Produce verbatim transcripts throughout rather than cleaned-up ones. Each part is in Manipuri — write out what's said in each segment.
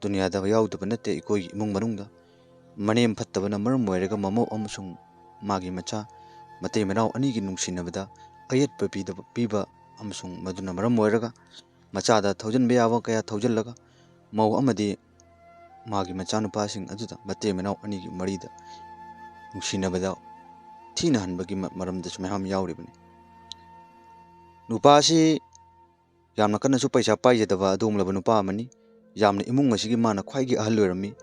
ꯗꯨꯅꯤꯌꯥꯗ ꯌꯥꯎꯗꯕ ꯅꯠꯇꯦ ꯑꯩꯈꯣꯏꯒꯤ ꯏꯃꯨꯡ ꯃꯅꯨꯡꯗ꯫ ꯃꯅꯦꯝ ꯐꯠꯇꯕꯅ ꯃꯔꯝ ꯑꯣꯏꯔꯒ ꯃꯃꯧ ꯑꯃꯁꯨꯡ ꯃꯥꯒꯤ ꯃꯆꯥ, ꯃꯇꯩ ꯃꯅꯥꯎ ꯑꯅꯤꯒꯤ ꯅꯨꯡꯁꯤꯅꯕꯗ ꯑꯌꯦꯠꯄ ꯄꯤꯗꯕ, ꯄꯤꯕ ꯑꯃꯁꯨꯡ ꯃꯗꯨꯅ ꯃꯔꯝ ꯑꯣꯏꯔꯒ ꯃꯆꯥꯗ ꯊꯧꯖꯤꯟꯕ ꯌꯥꯕ ꯀꯌꯥ ꯊꯧꯖꯤꯜꯂꯒ ꯃꯧ ꯑꯃꯗꯤ ꯃꯥꯒꯤ ꯃꯆꯥꯅꯨꯄꯥꯁꯤꯡ ꯑꯗꯨꯗ ꯃꯇꯩ ꯃꯅꯥꯎ ꯑꯅꯤꯒꯤ ꯃꯔꯤꯗ ꯅꯨꯡꯁꯤꯅꯕꯗ ꯊꯤꯅ ꯍꯟꯕꯒꯤ ꯃ-, ꯃꯔꯝꯗꯁꯨ ꯃꯌꯥꯝ ꯌꯥꯎꯔꯤꯕꯅꯤ꯫ ꯅꯨꯄꯥꯁꯤ ꯌꯥꯝꯅ ꯀꯟꯅꯁꯨ ꯄꯩꯁꯥ ꯄꯥꯏꯖꯗꯕ ꯑꯗꯨꯒꯨꯝꯂꯕ ꯅꯨꯄꯥ ꯑꯃꯅꯤ꯫ ꯌꯥꯝꯅ ꯏꯃꯨꯡ ꯑꯁꯤꯒꯤ ꯃꯥꯅ ꯈ꯭ꯋꯥꯏꯒꯤ ꯑꯍꯜ ꯑꯣꯏꯔꯝꯃꯤ꯫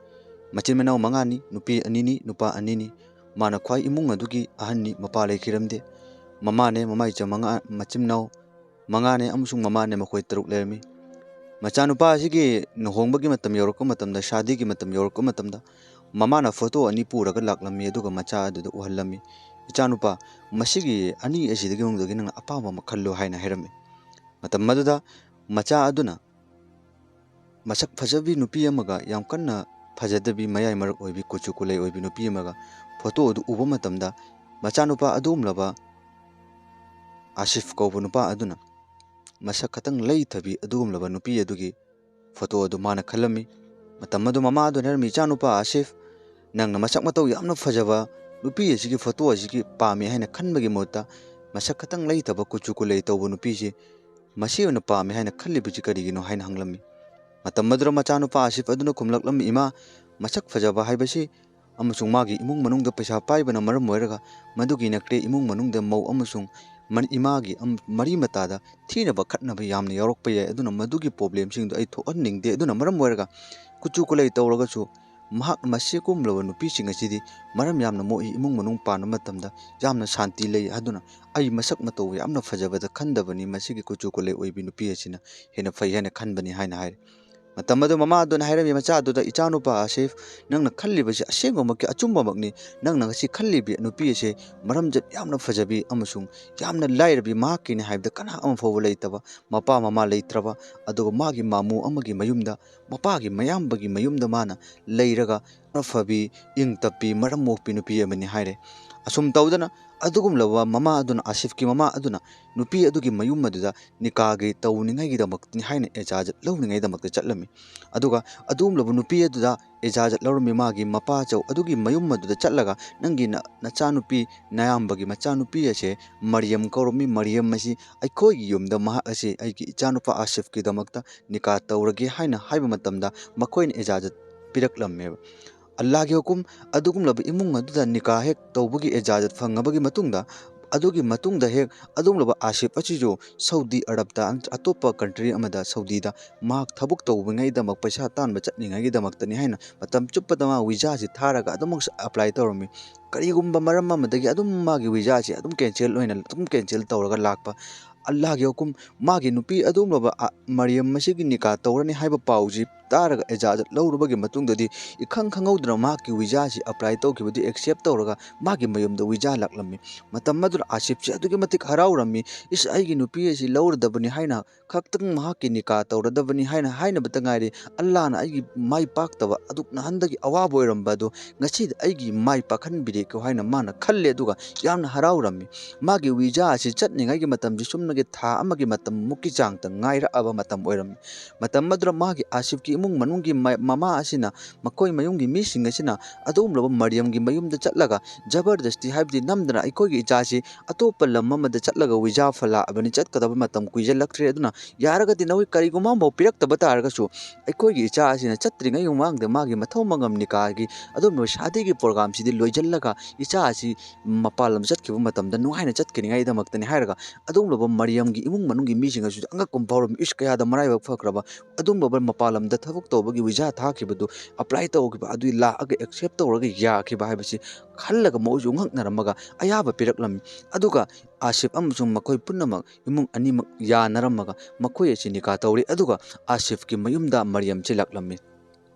ꯃꯆꯤꯟ ꯃꯅꯥꯎ ꯃꯉꯥꯅꯤ, ꯅꯨꯄꯤ ꯑꯅꯤꯅꯤ, ꯅꯨꯄꯥ ꯑꯅꯤꯅꯤ꯫ ꯃꯥꯅ ꯈ꯭ꯋꯥꯏ ꯏꯃꯨꯡ ꯑꯗꯨꯒꯤ ꯑꯍꯟꯅꯤ, ꯃꯄꯥ ꯂꯩꯈꯤꯔꯝꯗꯦ꯫ ꯃꯃꯥꯅꯦ, ꯃꯃꯥꯏꯆ ꯃꯉꯥ, ꯃꯆꯤꯟ ꯃꯅꯥꯎ ꯃꯉꯥꯅꯦ ꯑꯃꯁꯨꯡ ꯃꯃꯥꯅꯦ, ꯃꯈꯣꯏ ꯇꯔꯨꯛ ꯂꯩꯔꯝꯃꯤ꯫ ꯃꯆꯥꯅꯨꯄꯥ ꯑꯁꯤꯒꯤ ꯂꯨꯍꯣꯡꯕꯒꯤ ꯃꯇꯝ ꯌꯧꯔꯛꯄ ꯃꯇꯝꯗ, ꯁꯥꯗꯤꯒꯤ ꯃꯇꯝ ꯌꯧꯔꯛꯄ ꯃꯇꯝꯗ, ꯃꯃꯥꯅ ꯐꯣꯇꯣ ꯑꯅꯤ ꯄꯨꯔꯒ ꯂꯥꯛꯂꯝꯃꯤ, ꯑꯗꯨꯒ ꯃꯆꯥ ꯑꯗꯨꯗ ꯎꯍꯜꯂꯝꯃꯤ꯫ "ꯏꯆꯥꯅꯨꯄꯥ, ꯃꯁꯤꯒꯤ ꯑꯅꯤ ꯑꯁꯤꯗꯒꯤ ꯃꯅꯨꯡꯗꯒꯤ ꯅꯪꯅ ꯑꯄꯥꯝꯕ ꯑꯃ ꯈꯜꯂꯨ" ꯍꯥꯏꯅ ꯍꯥꯏꯔꯝꯃꯤ꯫ ꯃꯇꯝ ꯑꯗꯨꯗ ꯃꯆꯥ ꯑꯗꯨꯅ ꯃꯁꯛ ꯐꯖꯕꯤ ꯅꯨꯄꯤ ꯑꯃꯒ ꯌꯥꯝ ꯀꯟꯅ ꯐꯖꯗꯕꯤ, ꯃꯌꯥꯏ ꯃꯔꯛ ꯑꯣꯏꯕꯤ, ꯀꯨꯆꯨ ꯀꯨꯂꯩ ꯑꯣꯏꯕꯤ ꯅꯨꯄꯤ ꯑꯃꯒ ꯐꯣꯇꯣ ꯑꯗꯨ ꯎꯕ ꯃꯇꯝꯗ, ꯃꯆꯥꯅꯨꯄꯥ ꯑꯗꯨꯒꯨꯝꯂꯕ ꯑꯥꯁꯤꯐ ꯀꯧꯕ ꯅꯨꯄꯥ ꯑꯗꯨꯅ ꯃꯁꯛ ꯈꯇꯪ ꯂꯩꯊꯕꯤ ꯑꯗꯨꯒꯨꯝꯂꯕ ꯅꯨꯄꯤ ꯑꯗꯨꯒꯤ ꯐꯣꯇꯣ ꯑꯗꯨ ꯃꯥꯅ ꯈꯜꯂꯝꯃꯤ꯫ ꯃꯇꯝ ꯑꯗꯨ ꯃꯃꯥ ꯑꯗꯨꯅ ꯍꯥꯏꯔꯝꯃꯤ, "ꯏꯆꯥꯅꯨꯄꯥ ꯑꯥꯁꯤꯐ, ꯅꯪꯅ ꯃꯁꯛ ꯃꯇꯧ ꯌꯥꯝꯅ ꯐꯖꯕ ꯅꯨꯄꯤ ꯑꯁꯤꯒꯤ ꯐꯣꯇꯣ ꯑꯁꯤꯒꯤ ꯄꯥꯝꯃꯤ ꯍꯥꯏꯅ ꯈꯟꯕꯒꯤ ꯃꯍꯨꯠꯇ, ꯃꯁꯛ ꯈꯇꯪ ꯂꯩꯊꯕ, ꯀꯨꯆꯨ ꯀꯨꯂꯩ ꯇꯧꯕ ꯅꯨꯄꯤꯁꯤ ꯃꯁꯤ ꯑꯣꯏꯅ ꯄꯥꯝꯃꯤ ꯍꯥꯏꯅ ꯈꯜꯂꯤꯕꯁꯤ ꯀꯔꯤꯒꯤꯅꯣ?" ꯍꯥꯏꯅ ꯍꯪꯂꯝꯃꯤ꯫ ꯃꯇꯝ ꯑꯗꯨꯗ ꯃꯆꯥꯅꯨꯄꯥ ꯑꯥꯁꯤꯐ ꯑꯗꯨꯅ ꯈꯨꯝꯂꯛꯂꯝꯃꯤ, "ꯏꯃꯥ, ꯃꯁꯛ ꯐꯖꯕ ꯍꯥꯏꯕꯁꯤ ꯑꯃꯁꯨꯡ ꯃꯥꯒꯤ ꯏꯃꯨꯡ ꯃꯅꯨꯡꯗ ꯄꯩꯁꯥ ꯄꯥꯏꯕꯅ ꯃꯔꯝ ꯑꯣꯏꯔꯒ ꯃꯗꯨꯒꯤ ꯅꯠꯇꯦ, ꯏꯃꯨꯡ ꯃꯅꯨꯡꯗ ꯃꯧ ꯑꯃꯁꯨꯡ ꯃ-, ꯏꯃꯥꯒꯤ ꯑꯝ-, ꯃꯔꯤ ꯃꯇꯥꯗ ꯊꯤꯅꯕ ꯈꯠꯅꯕ ꯌꯥꯝꯅ ꯌꯥꯎꯔꯛꯄ ꯌꯥꯏ꯫ ꯑꯗꯨꯅ ꯃꯗꯨꯒꯤ ꯄ꯭ꯔꯣꯕ꯭ꯂꯦꯝꯁꯤꯡꯗꯣ ꯑꯩ ꯊꯣꯛꯍꯟꯅꯤꯡꯗꯦ꯫ ꯑꯗꯨꯅ ꯃꯔꯝ ꯑꯣꯏꯔꯒ ꯀꯨꯆꯨ ꯀꯨꯂꯩ ꯇꯧꯔꯒꯁꯨ ꯃꯍꯥꯛ ꯃꯁꯤꯒꯨꯝꯂꯕ ꯅꯨꯄꯤꯁꯤꯡ ꯑꯁꯤꯗꯤ ꯃꯔꯝ ꯌꯥꯝꯅ ꯃꯣꯛꯏ, ꯏꯃꯨꯡ ꯃꯅꯨꯡ ꯄꯥꯟꯕ ꯃꯇꯝꯗ ꯌꯥꯝꯅ ꯁꯥꯟꯇꯤ ꯂꯩ꯫ ꯑꯗꯨꯅ ꯑꯩ ꯃꯁꯛ ꯃꯇꯧ ꯌꯥꯝꯅ ꯐꯖꯕꯗ ꯈꯟꯗꯕꯅꯤ, ꯃꯁꯤꯒꯤ ꯀꯨꯆꯨ ꯀꯨꯂꯩ ꯑꯣꯏꯕꯤ ꯅꯨꯄꯤ ꯑꯁꯤꯅ ꯍꯦꯟꯅ ꯐꯩ ꯍꯥꯏꯅ ꯈꯟꯕꯅꯤ" ꯍꯥꯏꯅ ꯍꯥꯏꯔꯤ꯫ ꯃꯇꯝ ꯑꯗꯨ ꯃꯃꯥ ꯑꯗꯨꯅ ꯍꯥꯏꯔꯝꯃꯤ ꯃꯆꯥ ꯑꯗꯨꯗ, "ꯏꯆꯥꯅꯨꯄꯥ ꯑꯥꯁꯤꯐ, ꯅꯪꯅ ꯈꯜꯂꯤꯕꯁꯤ ꯑꯁꯦꯡꯕꯃꯛꯀꯤ ꯑꯆꯨꯝꯕꯃꯛꯅꯤ꯫ ꯅꯪꯅ ꯉꯁꯤ ꯈꯜꯂꯤꯕꯤ ꯅꯨꯄꯤ ꯑꯁꯦ ꯃꯔꯝꯆꯠ ꯌꯥꯝꯅ ꯐꯖꯕꯤ ꯑꯃꯁꯨꯡ ꯌꯥꯝꯅ ꯂꯥꯏꯔꯕꯤ ꯃꯍꯥꯛꯀꯤꯅꯤ ꯍꯥꯏꯕꯗ ꯀꯅꯥ ꯑꯃ ꯐꯥꯎꯕ ꯂꯩꯇꯕ, ꯃꯄꯥ ꯃꯃꯥ ꯂꯩꯇ꯭ꯔꯕ, ꯑꯗꯨꯒ ꯃꯥꯒꯤ ꯃꯥꯃꯨ ꯑꯃꯒꯤ ꯃꯌꯨꯝꯗ, ꯃꯄꯥꯒꯤ ꯃꯌꯥꯝꯕꯒꯤ ꯃꯌꯨꯝꯗ ꯃꯥꯅ ꯂꯩꯔꯒ ꯐꯕꯤ, ꯏꯪ ꯇꯞꯄꯤ, ꯃꯔꯝ ꯃꯣꯛꯄꯤ ꯅꯨꯄꯤ ꯑꯃꯅꯤ" ꯍꯥꯏꯔꯦ꯫ ꯑꯁꯨꯝ ꯇꯧꯗꯅ ꯑꯗꯨꯒꯨꯝꯂꯕ ꯃꯃꯥ ꯑꯗꯨꯅ, ꯑꯥꯁꯤꯐꯀꯤ ꯃꯃꯥ ꯑꯗꯨꯅ ꯅꯨꯄꯤ ꯑꯗꯨꯒꯤ ꯃꯌꯨꯝ ꯑꯗꯨꯗ ꯅꯤꯀꯥꯒꯤ ꯇꯧꯅꯤꯡꯉꯥꯏꯒꯤꯗꯃꯛꯇꯅꯤ ꯍꯥꯏꯅ ꯏꯖꯥꯖꯠ ꯂꯧꯅꯤꯡꯉꯥꯏꯗꯃꯛꯇ ꯆꯠꯂꯝꯃꯤ꯫ ꯑꯗꯨꯒ ꯑꯗꯨꯒꯨꯝꯂꯕ ꯅꯨꯄꯤ ꯑꯗꯨꯗ ꯏꯖꯥꯖꯠ ꯂꯧꯔꯝꯃꯤ꯫ ꯃꯥꯒꯤ ꯃꯄꯥ ꯆꯧ ꯑꯗꯨꯒꯤ ꯃꯌꯨꯝ ꯑꯗꯨꯗ ꯆꯠꯂꯒ ꯅꯪꯒꯤ ꯅ-, ꯅꯆꯥꯅꯨꯄꯤ, ꯅꯌꯥꯝꯕꯒꯤ ꯃꯆꯥꯅꯨꯄꯤ ꯑꯁꯦ ꯃꯔꯤꯌꯝ ꯀꯧꯔꯝꯃꯤ꯫ ꯃꯔꯤꯌꯝ ꯑꯁꯤ ꯑꯩꯈꯣꯏꯒꯤ ꯌꯨꯝꯗ ꯃꯍꯥꯛ ꯑꯁꯤ ꯑꯩꯒꯤ ꯏꯆꯥꯅꯨꯄꯥ ꯑꯥꯁꯤꯐꯀꯤꯗꯃꯛꯇ ꯅꯤꯀꯥ ꯇꯧꯔꯒꯦ ꯍꯥꯏꯅ ꯍꯥꯏꯕ ꯃꯇꯝꯗ ꯃꯈꯣꯏꯅ ꯏꯖꯥꯖꯠ ꯄꯤꯔꯛꯂꯝꯃꯦꯕ꯫ ꯑꯜꯂꯥꯍꯒꯤ ꯍꯨꯀꯨꯝ ꯑꯗꯨꯒꯨꯝꯂꯕ ꯏꯃꯨꯡ ꯑꯗꯨꯗ ꯅꯤꯀꯥ ꯍꯦꯛ ꯇꯧꯕꯒꯤ ꯏꯖꯥꯖꯠ ꯐꯪꯉꯕꯒꯤ ꯃꯇꯨꯡꯗ, ꯑꯗꯨꯒꯤ ꯃꯇꯨꯡꯗ ꯍꯦꯛ ꯑꯗꯨꯒꯨꯝꯂꯕ ꯑꯥꯁꯤꯐ ꯑꯁꯤꯁꯨ ꯁꯧꯗꯤ ꯑꯔꯕꯇ, ꯑꯇꯣꯞꯄ country ꯑꯃꯗ, ꯁꯧꯗꯤꯗ ꯃꯍꯥꯛ ꯊꯕꯛ ꯇꯧꯕꯉꯩꯗꯃꯛ, ꯄꯩꯁꯥ ꯇꯥꯟꯕ ꯆꯠꯅꯤꯡꯉꯥꯏꯒꯤꯗꯃꯛꯇꯅꯤ ꯍꯥꯏꯅ ꯃꯇꯝ ꯆꯨꯞꯄꯗ ꯃꯥ ꯋꯤꯖꯥꯁꯤ ꯊꯥꯔꯒ ꯑꯗꯨꯃꯛ apply ꯇꯧꯔꯝꯃꯤ꯫ ꯀꯔꯤꯒꯨꯝꯕ ꯃꯔꯝ ꯑꯃꯗꯒꯤ ꯑꯗꯨꯝ ꯃꯥꯒꯤ ꯋꯤꯖꯥꯁꯤ ꯑꯗꯨꯝ cancel ꯑꯣꯏꯅ ꯑꯗꯨꯝ cancel ꯇꯧꯔꯒ ꯂꯥꯛꯄ꯫ ꯑꯜꯂꯥꯍꯒꯤ ꯍꯨꯀꯨꯝ, ꯃꯥꯒꯤ ꯅꯨꯄꯤ ꯑꯗꯨꯒꯨꯝꯂꯕ, ꯑ, ꯃꯔꯤꯌꯝ ꯑꯁꯤꯒꯤ ꯅꯤꯀꯥ ꯇꯧꯔꯅꯤ ꯍꯥꯏꯕ ꯄꯥꯎꯁꯤ ꯇꯥꯔꯒ, ꯏꯖꯥꯖꯠ ꯂꯧꯔꯨꯕꯒꯤ ꯃꯇꯨꯡꯗꯗꯤ ꯏꯈꯪ ꯈꯪꯍꯧꯗꯅ ꯃꯍꯥꯛꯀꯤ ꯋꯤꯖꯥꯁꯤ apply ꯇꯧꯈꯤꯕꯗꯨ accept ꯇꯧꯔꯒ ꯃꯥꯒꯤ ꯃꯌꯨꯝꯗ ꯋꯤꯖꯥ ꯂꯥꯛꯂꯝꯃꯤ꯫ ꯃꯇꯝ ꯑꯗꯨꯗ ꯑꯥꯁꯤꯐꯁꯤ ꯑꯗꯨꯛꯀꯤ ꯃꯇꯤꯛ ꯍꯔꯥꯎꯔꯝꯃꯤ꯫ "ꯏꯁ, ꯑꯩꯒꯤ ꯅꯨꯄꯤ ꯑꯁꯤ ꯂꯧꯔꯗꯕꯅꯤ ꯍꯥꯏꯅ, ꯈꯛꯇꯪ ꯃꯍꯥꯛꯀꯤ ꯅꯤꯀꯥ ꯇꯧꯔꯗꯕꯅꯤ ꯍꯥꯏꯅ ꯍꯥꯏꯅꯕꯇ ꯉꯥꯏꯔꯦ, ꯑꯜꯂꯥꯍꯅ ꯑꯩꯒꯤ ꯃꯥꯏ ꯄꯥꯛꯇꯕ, ꯑꯗꯨꯛ ꯅꯍꯥꯟꯗꯒꯤ ꯑꯋꯥꯕ ꯑꯣꯏꯔꯝꯕ ꯑꯗꯨ ꯉꯁꯤꯗꯤ ꯑꯩꯒꯤ ꯃꯥꯏ ꯄꯥꯛꯍꯟꯕꯤꯔꯦꯀꯣ" ꯍꯥꯏꯅ ꯃꯥꯅ ꯈꯜꯂꯦ꯫ ꯑꯗꯨꯒ ꯌꯥꯝꯅ ꯍꯔꯥꯎꯔꯝꯃꯤ꯫ ꯃꯥꯒꯤ ꯋꯤꯖꯥ ꯑꯁꯤ ꯆꯠꯅꯤꯡꯉꯥꯏꯒꯤ ꯃꯇꯝꯁꯤ ꯁꯨꯞꯅꯒꯤ ꯊꯥ ꯑꯃꯒꯤ ꯃꯇꯝ ꯃꯨꯛꯀꯤ ꯆꯥꯡꯇ ꯉꯥꯏꯔꯛꯑꯕ ꯃꯇꯝ ꯑꯣꯏꯔꯝꯃꯤ꯫ ꯃꯇꯝ ꯑꯗꯨꯗ ꯃꯥꯒꯤ ꯑꯥꯁꯤꯐꯀꯤ ꯏꯃꯨꯡ ꯃꯅꯨꯡꯒꯤ ꯃ-, ꯃꯃꯥ ꯑꯁꯤꯅ, ꯃꯈꯣꯏ ꯃꯌꯨꯝꯒꯤ ꯃꯤꯁꯤꯡ ꯑꯁꯤꯅ ꯑꯗꯨꯒꯨꯝꯂꯕ ꯃꯔꯤꯌꯝꯒꯤ ꯃꯌꯨꯝꯗ ꯆꯠꯂꯒ ꯖꯕꯔꯗꯁꯇꯤ, ꯍꯥꯏꯕꯗꯤ ꯅꯝꯗꯅ, "ꯑꯩꯈꯣꯏꯒꯤ ꯏꯆꯥꯁꯤ ꯑꯇꯣꯞꯄ ꯂꯝ ꯑꯃꯗ ꯆꯠꯂꯒ ꯋꯤꯖꯥ ꯐꯂꯥꯛꯑꯕꯅꯤ, ꯆꯠꯀꯗꯕ ꯃꯇꯝ ꯀꯨꯏꯖꯜꯂꯛꯇ꯭ꯔꯦ, ꯑꯗꯨꯅ ꯌꯥꯔꯒꯗꯤ ꯅꯈꯣꯏ ꯀꯔꯤꯒꯨꯝꯕ ꯑꯃꯐꯥꯎ ꯄꯤꯔꯛꯇꯕ ꯇꯥꯔꯒꯁꯨ ꯑꯩꯈꯣꯏꯒꯤ ꯏꯆꯥ ꯑꯁꯤꯅ ꯆꯠꯇ꯭ꯔꯤꯉꯩ ꯃꯃꯥꯡꯗ ꯃꯥꯒꯤ ꯃꯊꯧ ꯃꯉꯝ ꯅꯤꯀꯥꯒꯤ ꯑꯗꯨꯒꯨꯝꯂꯕ ꯁꯥꯗꯤꯒꯤ programꯁꯤꯗꯤ ꯂꯣꯏꯁꯤꯜꯂꯒ ꯏꯆꯥ ꯑꯁꯤ ꯃꯄꯥꯟ ꯂꯝ ꯆꯠꯈꯤꯕ ꯃꯇꯝꯗ ꯅꯨꯡꯉꯥꯏꯅ ꯆꯠꯈꯤꯅꯤꯡꯉꯥꯏꯗꯃꯛꯇꯅꯤ" ꯍꯥꯏꯔꯒ ꯑꯗꯨꯒꯨꯝꯂꯕ ꯃꯔꯤꯌꯝꯒꯤ ꯏꯃꯨꯡ ꯃꯅꯨꯡꯒꯤ ꯃꯤꯁꯤꯡ ꯑꯁꯤꯁꯨ ꯑꯉꯛꯄ ꯑꯃ ꯐꯥꯎꯔꯝꯃꯤ꯫ "ꯏꯁ, ꯀꯌꯥꯗ ꯃꯔꯥꯏꯕꯛ ꯐꯈ꯭ꯔꯕ, ꯑꯗꯨꯒꯨꯝꯂꯕ ꯃꯄꯥꯟ ꯂꯝꯗ ꯊꯕꯛ ꯇꯧꯕꯒꯤ ꯋꯤꯖꯥ ꯊꯥꯈꯤꯕꯗꯨ, apply ꯇꯧꯈꯤꯕ ꯑꯗꯨ ꯂꯥꯛꯑꯒ accept ꯇꯧꯔꯒ ꯌꯥꯈꯤꯕ ꯍꯥꯏꯕꯁꯤ" ꯈꯜꯂꯒ ꯃꯣꯏꯁꯨ ꯉꯛꯅꯔꯝꯃꯒ ꯑꯌꯥꯕ ꯄꯤꯔꯛꯂꯝꯃꯤ꯫ ꯑꯗꯨꯒ ꯑꯥꯁꯤꯐ ꯑꯃꯁꯨꯡ ꯃꯈꯣꯏ ꯄꯨꯝꯅꯃꯛ ꯏꯃꯨꯡ ꯑꯅꯤꯃꯛ ꯌꯥꯅꯔꯝꯃꯒ ꯃꯈꯣꯏ ꯑꯁꯤ ꯅꯤꯀꯥ ꯇꯧꯔꯦ꯫ ꯑꯗꯨꯒ ꯑꯥꯁꯤꯐꯀꯤ ꯃꯌꯨꯝꯗ ꯃꯔꯤꯌꯝꯁꯤ ꯂꯥꯛꯂꯝꯃꯤ꯫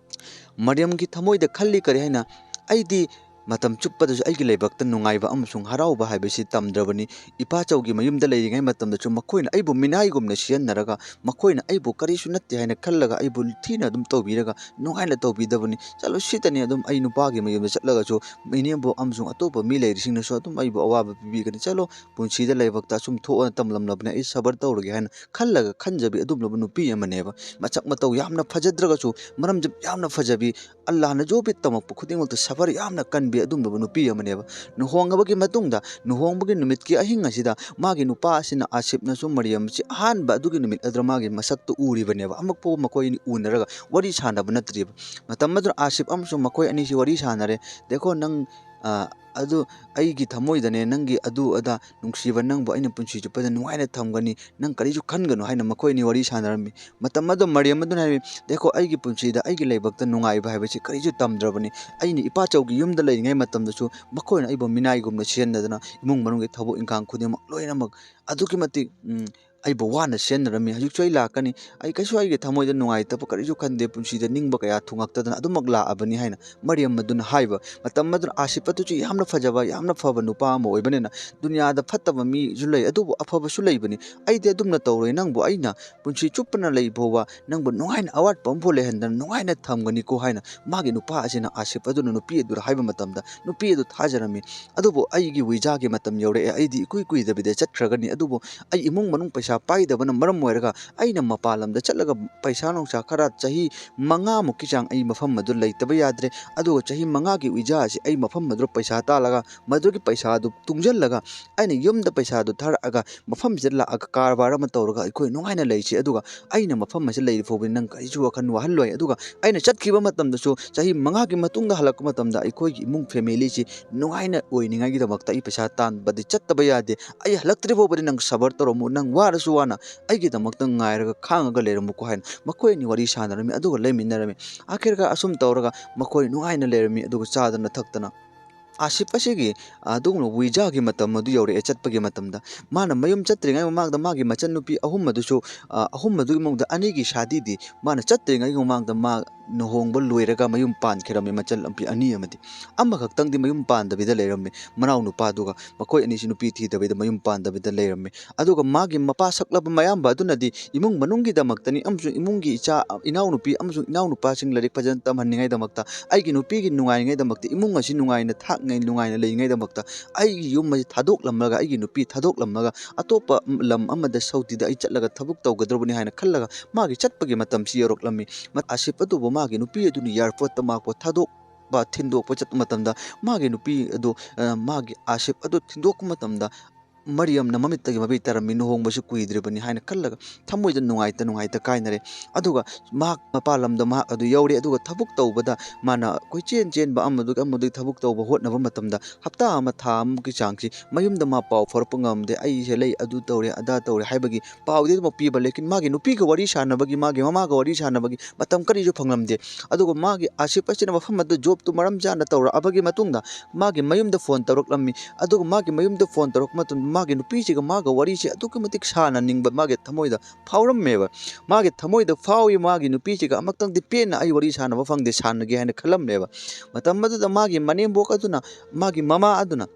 ꯃꯔꯤꯌꯝꯒꯤ ꯊꯃꯣꯏꯗ ꯈꯜꯂꯤ ꯀꯔꯤ ꯍꯥꯏꯅ, "ꯑꯩꯗꯤ ꯃꯇꯝ ꯆꯨꯞꯄꯗꯁꯨ ꯑꯩꯒꯤ ꯂꯥꯏꯕꯛꯇ ꯅꯨꯡꯉꯥꯏꯕ ꯑꯃꯁꯨꯡ ꯍꯔꯥꯎꯕ ꯍꯥꯏꯕꯁꯤ ꯇꯝꯗ꯭ꯔꯕꯅꯤ꯫ ꯏꯄꯥꯆꯧꯒꯤ ꯃꯌꯨꯝꯗ ꯂꯩꯔꯤꯉꯩ ꯃꯇꯝꯗꯁꯨ ꯃꯈꯣꯏꯅ ꯑꯩꯕꯨ ꯃꯤꯅꯥꯏꯒꯨꯝꯅ ꯁꯤꯖꯤꯟꯅꯔꯒ, ꯃꯈꯣꯏꯅ ꯑꯩꯕꯨ ꯀꯔꯤꯁꯨ ꯅꯠꯇꯦ ꯍꯥꯏꯅ ꯈꯜꯂꯒ ꯑꯩꯕꯨ ꯊꯤꯅ ꯑꯗꯨꯝ ꯇꯧꯕꯤꯔꯒ ꯅꯨꯡꯉꯥꯏꯅ ꯇꯧꯕꯤꯗꯕꯅꯤ꯫ ꯆꯠꯂꯣ, ꯁꯤꯇꯅꯤ ꯑꯗꯨꯝ ꯑꯩ ꯅꯨꯄꯥꯒꯤ ꯃꯌꯨꯝꯗ ꯆꯠꯂꯒꯁꯨ ꯏꯅꯦꯝꯕꯣꯛ ꯑꯃꯁꯨꯡ ꯑꯇꯣꯞꯄ ꯃꯤ ꯂꯩꯔꯤꯁꯤꯡꯅꯁꯨ ꯑꯗꯨꯝ ꯑꯩꯕꯨ ꯑꯋꯥꯕ ꯄꯤꯕꯤꯒꯅꯤ꯫ ꯆꯠꯂꯣ, ꯄꯨꯟꯁꯤꯗ ꯂꯥꯏꯕꯛꯇ ꯑꯁꯨꯝ ꯊꯣꯛꯑꯅ ꯇꯝꯂꯝꯂꯕꯅꯤ, ꯑꯩ ꯁꯕꯔ ꯇꯧꯔꯒꯦ ꯍꯥꯏꯅ ꯈꯜꯂꯒ ꯈꯟꯖꯕꯤ ꯑꯗꯨꯒꯨꯝꯂꯕ ꯅꯨꯄꯤ ꯑꯃꯅꯦꯕ꯫ ꯃꯁꯛ ꯃꯇꯧ ꯌꯥꯝꯅ ꯐꯖꯗ꯭ꯔꯒꯁꯨ ꯃꯔꯝ ꯌꯥꯝꯅ ꯐꯖꯕꯤ, ꯑꯜꯂꯥꯍꯅ ꯖꯣꯕꯤꯠ ꯇꯝꯃꯛꯄ ꯈꯨꯗꯤꯡꯃꯛꯇ ꯁꯕꯔ ꯌꯥꯝꯅ ꯀꯟꯕꯤ ꯑꯗꯨꯒꯨꯝꯂꯕ ꯅꯨꯄꯤ ꯑꯃꯅꯦꯕ꯫ ꯂꯨꯍꯣꯡꯉꯕꯒꯤ ꯃꯇꯨꯡꯗ, ꯂꯨꯍꯣꯡꯕꯒꯤ ꯅꯨꯃꯤꯠꯀꯤ ꯑꯍꯤꯡ ꯑꯁꯤꯗ ꯃꯥꯒꯤ ꯅꯨꯄꯥ ꯑꯁꯤꯅ, ꯑꯥꯁꯤꯐꯅꯁꯨ ꯃꯔꯤꯌꯝꯁꯤ ꯑꯍꯥꯟꯕ ꯑꯗꯨꯒꯤ ꯅꯨꯃꯤꯠ ꯑꯗꯨꯗ ꯃꯥꯒꯤ ꯃꯁꯛꯇꯨ ꯎꯔꯤꯕꯅꯦꯕ꯫ ꯑꯃꯨꯛꯐꯥꯎꯕ ꯃꯈꯣꯏ ꯑꯅꯤ ꯎꯅꯔꯒ ꯋꯥꯔꯤ ꯁꯥꯟꯅꯕ ꯅꯠꯇ꯭ꯔꯤꯕ꯫ ꯃꯇꯝ ꯑꯗꯨꯗ ꯑꯥꯁꯤꯐ ꯑꯃꯁꯨꯡ ꯃꯈꯣꯏ ꯑꯅꯤꯁꯤ ꯋꯥꯔꯤ ꯁꯥꯟꯅꯔꯦ꯫ "ꯗꯦꯈꯣ, ꯅꯪ, ꯑ, ꯑꯗꯨ ꯑꯩꯒꯤ ꯊꯃꯣꯏꯗꯅꯦ, ꯅꯪꯒꯤ ꯑꯗꯨ ꯑꯗꯥ ꯅꯨꯡꯁꯤꯕ, ꯅꯪꯕꯨ ꯑꯩꯅ ꯄꯨꯟꯁꯤ ꯆꯨꯞꯄꯗ ꯅꯨꯡꯉꯥꯏꯅ ꯊꯝꯒꯅꯤ, ꯅꯪ ꯀꯔꯤꯁꯨ ꯈꯟꯒꯅꯨ" ꯍꯥꯏꯅ ꯃꯈꯣꯏ ꯑꯅꯤ ꯋꯥꯔꯤ ꯁꯥꯟꯅꯔꯝꯃꯤ꯫ ꯃꯇꯝ ꯑꯗꯨ ꯃꯔꯤꯌꯝ ꯑꯗꯨꯅ ꯍꯥꯏꯔꯝꯃꯤ, "ꯗꯦꯈꯣ, ꯑꯩꯒꯤ ꯄꯨꯟꯁꯤꯗ ꯑꯩꯒꯤ ꯂꯥꯏꯕꯛꯇ ꯅꯨꯡꯉꯥꯏꯕ ꯍꯥꯏꯕꯁꯤ ꯀꯔꯤꯁꯨ ꯇꯝꯗ꯭ꯔꯕꯅꯤ꯫ ꯑꯩꯅ ꯏꯄꯥꯆꯧꯒꯤ ꯌꯨꯝꯗ ꯂꯩꯔꯤꯉꯩ ꯃꯇꯝꯗꯁꯨ ꯃꯈꯣꯏꯅ ꯑꯩꯕꯨ ꯃꯤꯅꯥꯏꯒꯨꯝꯅ ꯁꯤꯖꯤꯟꯅꯗꯅ ꯏꯃꯨꯡ ꯃꯅꯨꯡꯒꯤ ꯊꯕꯛ ꯏꯪꯈꯥꯡ ꯈꯨꯗꯤꯡꯃꯛ ꯂꯣꯏꯅꯃꯛ ꯑꯗꯨꯛꯀꯤ ꯃꯇꯤꯛ, ꯎꯝ, ꯑꯩꯕꯨ ꯋꯥꯅ ꯁꯤꯖꯤꯟꯅꯔꯝꯃꯤ꯫ ꯍꯧꯖꯤꯛꯁꯨ ꯑꯩ ꯂꯥꯛꯀꯅꯤ꯫ ꯑꯩ ꯀꯩꯁꯨ ꯑꯩꯒꯤ ꯊꯃꯣꯏꯗ ꯅꯨꯡꯉꯥꯏꯇꯕ ꯀꯔꯤꯁꯨ ꯈꯟꯗꯦ꯫ ꯄꯨꯟꯁꯤꯗ ꯅꯤꯡꯕ ꯀꯌꯥ ꯊꯨꯡꯉꯛꯇꯗꯅ ꯑꯗꯨꯃꯛ ꯂꯥꯛꯑꯕꯅꯤ" ꯍꯥꯏꯅ ꯃꯔꯤꯌꯝ ꯑꯗꯨꯅ ꯍꯥꯏꯕ꯫ ꯃꯇꯝ ꯑꯗꯨꯗ ꯑꯥꯁꯤꯐ ꯑꯗꯨꯁꯨ ꯌꯥꯝꯅ ꯐꯖꯕ, ꯌꯥꯝꯅ ꯐꯕ ꯅꯨꯄꯥ ꯑꯃ ꯑꯣꯏꯕꯅꯤꯅ ꯗꯨꯅꯤꯌꯥꯗ ꯐꯠꯇꯕ ꯃꯤꯁꯨ ꯂꯩ, ꯑꯗꯨꯕꯨ ꯑꯐꯕꯁꯨ ꯂꯩꯕꯅꯤ꯫ ꯑꯩꯗꯤ ꯑꯗꯨꯝꯅ ꯇꯧꯔꯣꯏ꯫ ꯅꯪꯕꯨ ꯑꯩꯅ ꯄꯨꯟꯁꯤ ꯆꯨꯞꯄꯅ ꯂꯩ ꯐꯥꯎꯕ ꯅꯪꯕꯨ ꯅꯨꯡꯉꯥꯏꯅ, ꯑꯋꯥꯠꯄ ꯑꯃꯐꯥꯎ ꯂꯩꯍꯟꯗꯅ ꯅꯨꯡꯉꯥꯏꯅ ꯊꯝꯒꯅꯤꯀꯣ ꯍꯥꯏꯅ ꯃꯥꯒꯤ ꯅꯨꯄꯥ ꯑꯁꯤꯅ ꯑꯥꯁꯤꯐ ꯑꯗꯨꯅ ꯅꯨꯄꯤ ꯑꯗꯨꯗ ꯍꯥꯏꯕ ꯃꯇꯝꯗ ꯅꯨꯄꯤ ꯑꯗꯨ ꯊꯥꯖꯔꯝꯃꯤ꯫ "ꯑꯗꯨꯕꯨ ꯑꯩꯒꯤ ꯋꯤꯖꯥꯒꯤ ꯃꯇꯝ ꯌꯧꯔꯛꯑꯦ, ꯑꯩꯗꯤ ꯏꯀꯨꯏ ꯀꯨꯏꯗꯕꯤꯗ ꯆꯠꯈ꯭ꯔꯒꯅꯤ꯫ ꯑꯗꯨꯕꯨ ꯑꯩ ꯏꯃꯨꯡ ꯃꯅꯨꯡ ꯄꯩꯁꯥ ꯄꯥꯏꯗꯕꯅ ꯃꯔꯝ ꯑꯣꯏꯔꯒ ꯑꯩꯅ ꯃꯄꯥꯟ ꯂꯝꯗ ꯆꯠꯂꯒ ꯄꯩꯁꯥ ꯅꯨꯡꯁꯥ ꯈꯔ, ꯆꯍꯤ ꯃꯉꯥꯃꯨꯛꯀꯤ ꯆꯥꯡ ꯑꯩ ꯃꯐꯝ ꯑꯗꯨ ꯂꯩꯇꯕ ꯌꯥꯗ꯭ꯔꯦ꯫ ꯑꯗꯨꯒ ꯆꯍꯤ ꯃꯉꯥꯒꯤ ꯋꯤꯖꯥ ꯑꯁꯤ ꯑꯩ ꯃꯐꯝ ꯑꯗꯨꯗ ꯄꯩꯁꯥ ꯇꯥꯜꯂꯒ ꯃꯗꯨꯒꯤ ꯄꯩꯁꯥꯗꯨ ꯇꯨꯡꯁꯤꯜꯂꯒ ꯑꯩꯅ ꯌꯨꯝꯗ ꯄꯩꯁꯥꯗꯨ ꯊꯥꯔꯛꯑꯒ ꯃꯐꯝꯁꯤꯗ ꯂꯥꯛꯑꯒ ꯀꯔꯕꯥꯔ ꯑꯃ ꯇꯧꯔꯒ ꯑꯩꯈꯣꯏ ꯅꯨꯡꯉꯥꯏꯅ ꯂꯩꯁꯤ꯫ ꯑꯗꯨꯒ ꯑꯩꯅ ꯃꯐꯝ ꯑꯁꯤꯗ ꯂꯩꯔꯤ ꯐꯥꯎꯕꯗꯤ ꯅꯪ ꯀꯔꯤꯁꯨ ꯋꯥꯈꯜ ꯋꯥꯍꯜꯂꯣꯏ꯫ ꯑꯗꯨꯒ ꯑꯩꯅ ꯆꯠꯈꯤꯕ ꯃꯇꯝꯗꯁꯨ ꯆꯍꯤ ꯃꯉꯥꯒꯤ ꯃꯇꯨꯡꯗ ꯍꯜꯂꯛꯄ ꯃꯇꯝꯗ ꯑꯩꯈꯣꯏꯒꯤ ꯏꯃꯨꯡ ꯐꯦꯃꯤꯂꯤꯁꯤ ꯅꯨꯡꯉꯥꯏꯅ ꯑꯣꯏꯅꯤꯡꯉꯥꯏꯒꯤꯗꯃꯛꯇ ꯑꯩ ꯄꯩꯁꯥ ꯇꯥꯟꯕꯗꯤ ꯆꯠꯇꯕ ꯌꯥꯗꯦ꯫ ꯑꯩ ꯍꯜꯂꯛꯇ꯭ꯔꯤ ꯐꯥꯎꯕꯗꯤ ꯅꯪ ꯁꯕꯔ ꯇꯧꯔꯝꯃꯨ, ꯅꯪ ꯋꯥꯔꯁꯨ ꯋꯥꯅ ꯑꯩꯒꯤꯗꯃꯛꯇ ꯉꯥꯏꯔꯒ ꯈꯥꯡꯉꯒ ꯂꯩꯔꯝꯃꯨꯀꯣ" ꯍꯥꯏꯅ ꯃꯈꯣꯏ ꯑꯅꯤ ꯋꯥꯔꯤ ꯁꯥꯟꯅꯔꯝꯃꯤ, ꯑꯗꯨꯒ ꯂꯩꯃꯤꯟꯅꯔꯝꯃꯤ꯫ ꯑꯥꯈꯤꯔꯒ ꯑꯁꯨꯝ ꯇꯧꯔꯒ ꯃꯈꯣꯏ ꯅꯨꯡꯉꯥꯏꯅ ꯂꯩꯔꯝꯃꯤ, ꯑꯗꯨꯒ ꯆꯥꯗꯅ ꯊꯛꯇꯅ꯫ ꯑꯥꯁꯤꯐ ꯑꯁꯤꯒꯤ, ꯑ, ꯑꯗꯨꯒꯨꯝꯂꯕ ꯋꯤꯖꯥꯒꯤ ꯃꯇꯝ ꯑꯗꯨ ꯌꯧꯔꯛꯑꯦ꯫ ꯆꯠꯄꯒꯤ ꯃꯇꯝꯗ ꯃꯥꯅ ꯃꯌꯨꯝ ꯆꯠꯇ꯭ꯔꯤꯉꯩ ꯃꯃꯥꯡꯗ ꯃꯥꯒꯤ ꯃꯆꯟꯅꯨꯄꯤ ꯑꯍꯨꯝ ꯑꯗꯨꯁꯨ, ꯑ, ꯑꯍꯨꯝ ꯑꯗꯨꯒꯤ ꯃꯅꯨꯡꯗ ꯑꯅꯤꯒꯤ ꯁꯥꯗꯤꯗꯤ ꯃꯥꯅ ꯆꯠꯇ꯭ꯔꯤꯉꯩꯒꯤ ꯃꯃꯥꯡꯗ ꯃꯥ ꯂꯨꯍꯣꯡꯕ ꯂꯣꯏꯔꯒ ꯃꯌꯨꯝ ꯄꯥꯟꯈꯤꯔꯝꯃꯤ ꯃꯆꯜ ꯅꯨꯄꯤ ꯑꯅꯤ ꯑꯃꯗꯤ꯫ ꯑꯃꯈꯛꯇꯪꯗꯤ ꯃꯌꯨꯝ ꯄꯥꯟꯗꯕꯤꯗ ꯂꯩꯔꯝꯃꯤ, ꯃꯅꯥꯎ ꯅꯨꯄꯥꯗꯨꯒ꯫ ꯃꯈꯣꯏ ꯑꯅꯤꯁꯤ ꯅꯨꯄꯤ ꯊꯤꯗꯕꯤꯗ ꯃꯌꯨꯝ ꯄꯥꯟꯗꯕꯤꯗ ꯂꯩꯔꯝꯃꯤ꯫ ꯑꯗꯨꯒ ꯃꯥꯒꯤ ꯃꯄꯥ ꯁꯛꯂꯕ ꯃꯌꯥꯝꯕ ꯑꯗꯨꯅꯗꯤ ꯏꯃꯨꯡ ꯃꯅꯨꯡꯒꯤꯗꯃꯛꯇꯅꯤ ꯑꯃꯁꯨꯡ ꯏꯃꯨꯡꯒꯤ ꯏꯆꯥ, ꯏꯅꯥꯎꯅꯨꯄꯤ ꯑꯃꯁꯨꯡ ꯏꯅꯥꯎꯅꯨꯄꯥꯁꯤꯡ ꯂꯥꯏꯔꯤꯛ ꯐꯖꯅ ꯇꯝꯍꯟꯅꯤꯡꯉꯥꯏꯗꯃꯛꯇ, ꯑꯩꯒꯤ ꯅꯨꯄꯤꯒꯤ ꯅꯨꯡꯉꯥꯏꯅꯤꯡꯉꯥꯏꯗꯃꯛꯇ, ꯏꯃꯨꯡ ꯑꯁꯤ ꯅꯨꯡꯉꯥꯏꯅ ꯊꯥꯛꯉꯩ ꯅꯨꯡꯉꯥꯏꯅ ꯂꯩꯉꯩꯗꯃꯛꯇ ꯑꯩꯒꯤ ꯌꯨꯝ ꯑꯁꯤ ꯊꯥꯗꯣꯛꯂꯝꯂꯒ, ꯑꯩꯒꯤ ꯅꯨꯄꯤ ꯊꯥꯗꯣꯛꯂꯝꯂꯒ ꯑꯇꯣꯞꯄ ꯂꯝ ꯑꯃꯗ ꯁꯧꯇꯤꯗ ꯑꯩ ꯆꯠꯂꯒ ꯊꯕꯛ ꯇꯧꯒꯗꯧꯕꯅꯤ ꯍꯥꯏꯅ ꯈꯜꯂꯒ ꯃꯥꯒꯤ ꯆꯠꯄꯒꯤ ꯃꯇꯝꯁꯤ ꯌꯧꯔꯛꯂꯝꯃꯤ꯫ ꯃ-, ꯑꯥꯁꯤꯐ ꯑꯗꯨꯕꯨ ꯃꯥꯒꯤ ꯅꯨꯄꯤ ꯑꯗꯨꯅ ꯑꯦꯌꯥꯔꯄꯣꯔꯠꯇ ꯃꯍꯥꯛꯄꯨ ꯊꯥꯗꯣꯛꯄ, ꯊꯤꯟꯗꯣꯛꯄ ꯆꯠꯄ ꯃꯇꯝꯗ ꯃꯥꯒꯤ ꯅꯨꯄꯤ ꯑꯗꯨ, ꯑ, ꯃꯥꯒꯤ ꯑꯥꯁꯤꯐ ꯑꯗꯨ ꯊꯤꯟꯗꯣꯛꯄ ꯃꯇꯝꯗ ꯃꯔꯤꯌꯝꯅ ꯃꯃꯤꯠꯇꯒꯤ ꯃꯄꯤ ꯇꯥꯔꯝꯃꯤ, ꯂꯨꯍꯣꯡꯕꯁꯨ ꯀꯨꯏꯗ꯭ꯔꯤꯕꯅꯤ ꯍꯥꯏꯅ ꯈꯜꯂꯒ ꯊꯃꯣꯏꯗ ꯅꯨꯡꯉꯥꯏꯇ ꯅꯨꯡꯉꯥꯏꯇ ꯀꯥꯏꯅꯔꯦ꯫ ꯑꯗꯨꯒ ꯃꯍꯥꯛ ꯃꯄꯥꯟ ꯂꯝꯗ ꯃꯍꯥꯛ ꯑꯗꯨ ꯌꯧꯔꯦ꯫ ꯑꯗꯨꯒ ꯊꯕꯛ ꯇꯧꯕꯗ ꯃꯥꯅ ꯀꯣꯏꯆꯦꯟ ꯆꯦꯟꯕ, ꯑꯃꯗꯒꯤ ꯑꯃꯗꯒꯤ ꯊꯕꯛ ꯇꯧꯕ ꯍꯣꯠꯅꯕ ꯃꯇꯝꯗ ꯍꯞꯇꯥ ꯑꯃ, ꯊꯥ ꯑꯃꯒꯤ ꯆꯥꯡꯁꯤ ꯃꯌꯨꯝꯗ ꯃꯥ ꯄꯥꯎ ꯐꯥꯎꯔꯛꯄ ꯉꯝꯗꯦ꯫ "ꯑꯩꯁꯦ ꯂꯩ, ꯑꯗꯨ ꯇꯧꯔꯦ, ꯑꯗꯥ ꯇꯧꯔꯦ" ꯍꯥꯏꯕꯒꯤ ꯄꯥꯎꯗꯤ ꯑꯗꯨꯃꯛ ꯄꯤꯕ, ꯂꯦꯀꯤꯟ ꯃꯥꯒꯤ ꯅꯨꯄꯤꯒ ꯋꯥꯔꯤ ꯁꯥꯟꯅꯕꯒꯤ, ꯃꯥꯒꯤ ꯃꯃꯥꯒ ꯋꯥꯔꯤ ꯁꯥꯟꯅꯕꯒꯤ ꯃꯇꯝ ꯀꯔꯤꯁꯨ ꯐꯪꯂꯝꯗꯦ꯫ ꯑꯗꯨꯒ ꯃꯥꯒꯤ ꯑꯥꯁꯤꯐ ꯑꯁꯤꯅ ꯃꯐꯝ ꯑꯗꯨ ꯖꯣꯕꯇꯨ ꯃꯔꯝ ꯆꯥꯅ ꯇꯧꯔꯛꯑꯕꯒꯤ ꯃꯇꯨꯡꯗ ꯃꯥꯒꯤ ꯃꯌꯨꯝꯗ ꯐꯣꯟ ꯇꯧꯔꯛꯂꯝꯃꯤ꯫ ꯑꯗꯨꯒ ꯃꯥꯒꯤ ꯃꯌꯨꯝꯗ ꯐꯣꯟ ꯇꯧꯔꯛꯄ ꯃꯇꯝꯗ ꯃꯥꯒꯤ ꯅꯨꯄꯤꯁꯤꯒ ꯃꯥꯒ ꯋꯥꯔꯤꯁꯦ ꯑꯗꯨꯛꯀꯤ ꯃꯇꯤꯛ ꯁꯥꯟꯅꯅꯤꯡꯕ ꯃꯥꯒꯤ ꯊꯃꯣꯏꯗ ꯐꯥꯎꯔꯝꯃꯦꯕ꯫ ꯃꯥꯒꯤ ꯊꯃꯣꯏꯗ ꯐꯥꯎꯏ, ꯃꯥꯒꯤ ꯅꯨꯄꯤꯁꯤꯒ ꯑꯃꯨꯛꯇꯪꯗꯤ ꯄꯦꯟꯅ ꯑꯩ ꯋꯥꯔꯤ ꯁꯥꯟꯅꯕ ꯐꯪꯗꯦ, ꯁꯥꯟꯅꯒꯦ ꯍꯥꯏꯅ ꯈꯜꯂꯝꯃꯦꯕ꯫ ꯃꯇꯝ ꯑꯗꯨꯗ ꯃꯥꯒꯤ ꯃꯅꯦꯝꯕꯣꯛ ꯑꯗꯨꯅ, ꯃꯥꯒꯤ ꯃꯃꯥ ꯑꯗꯨꯅ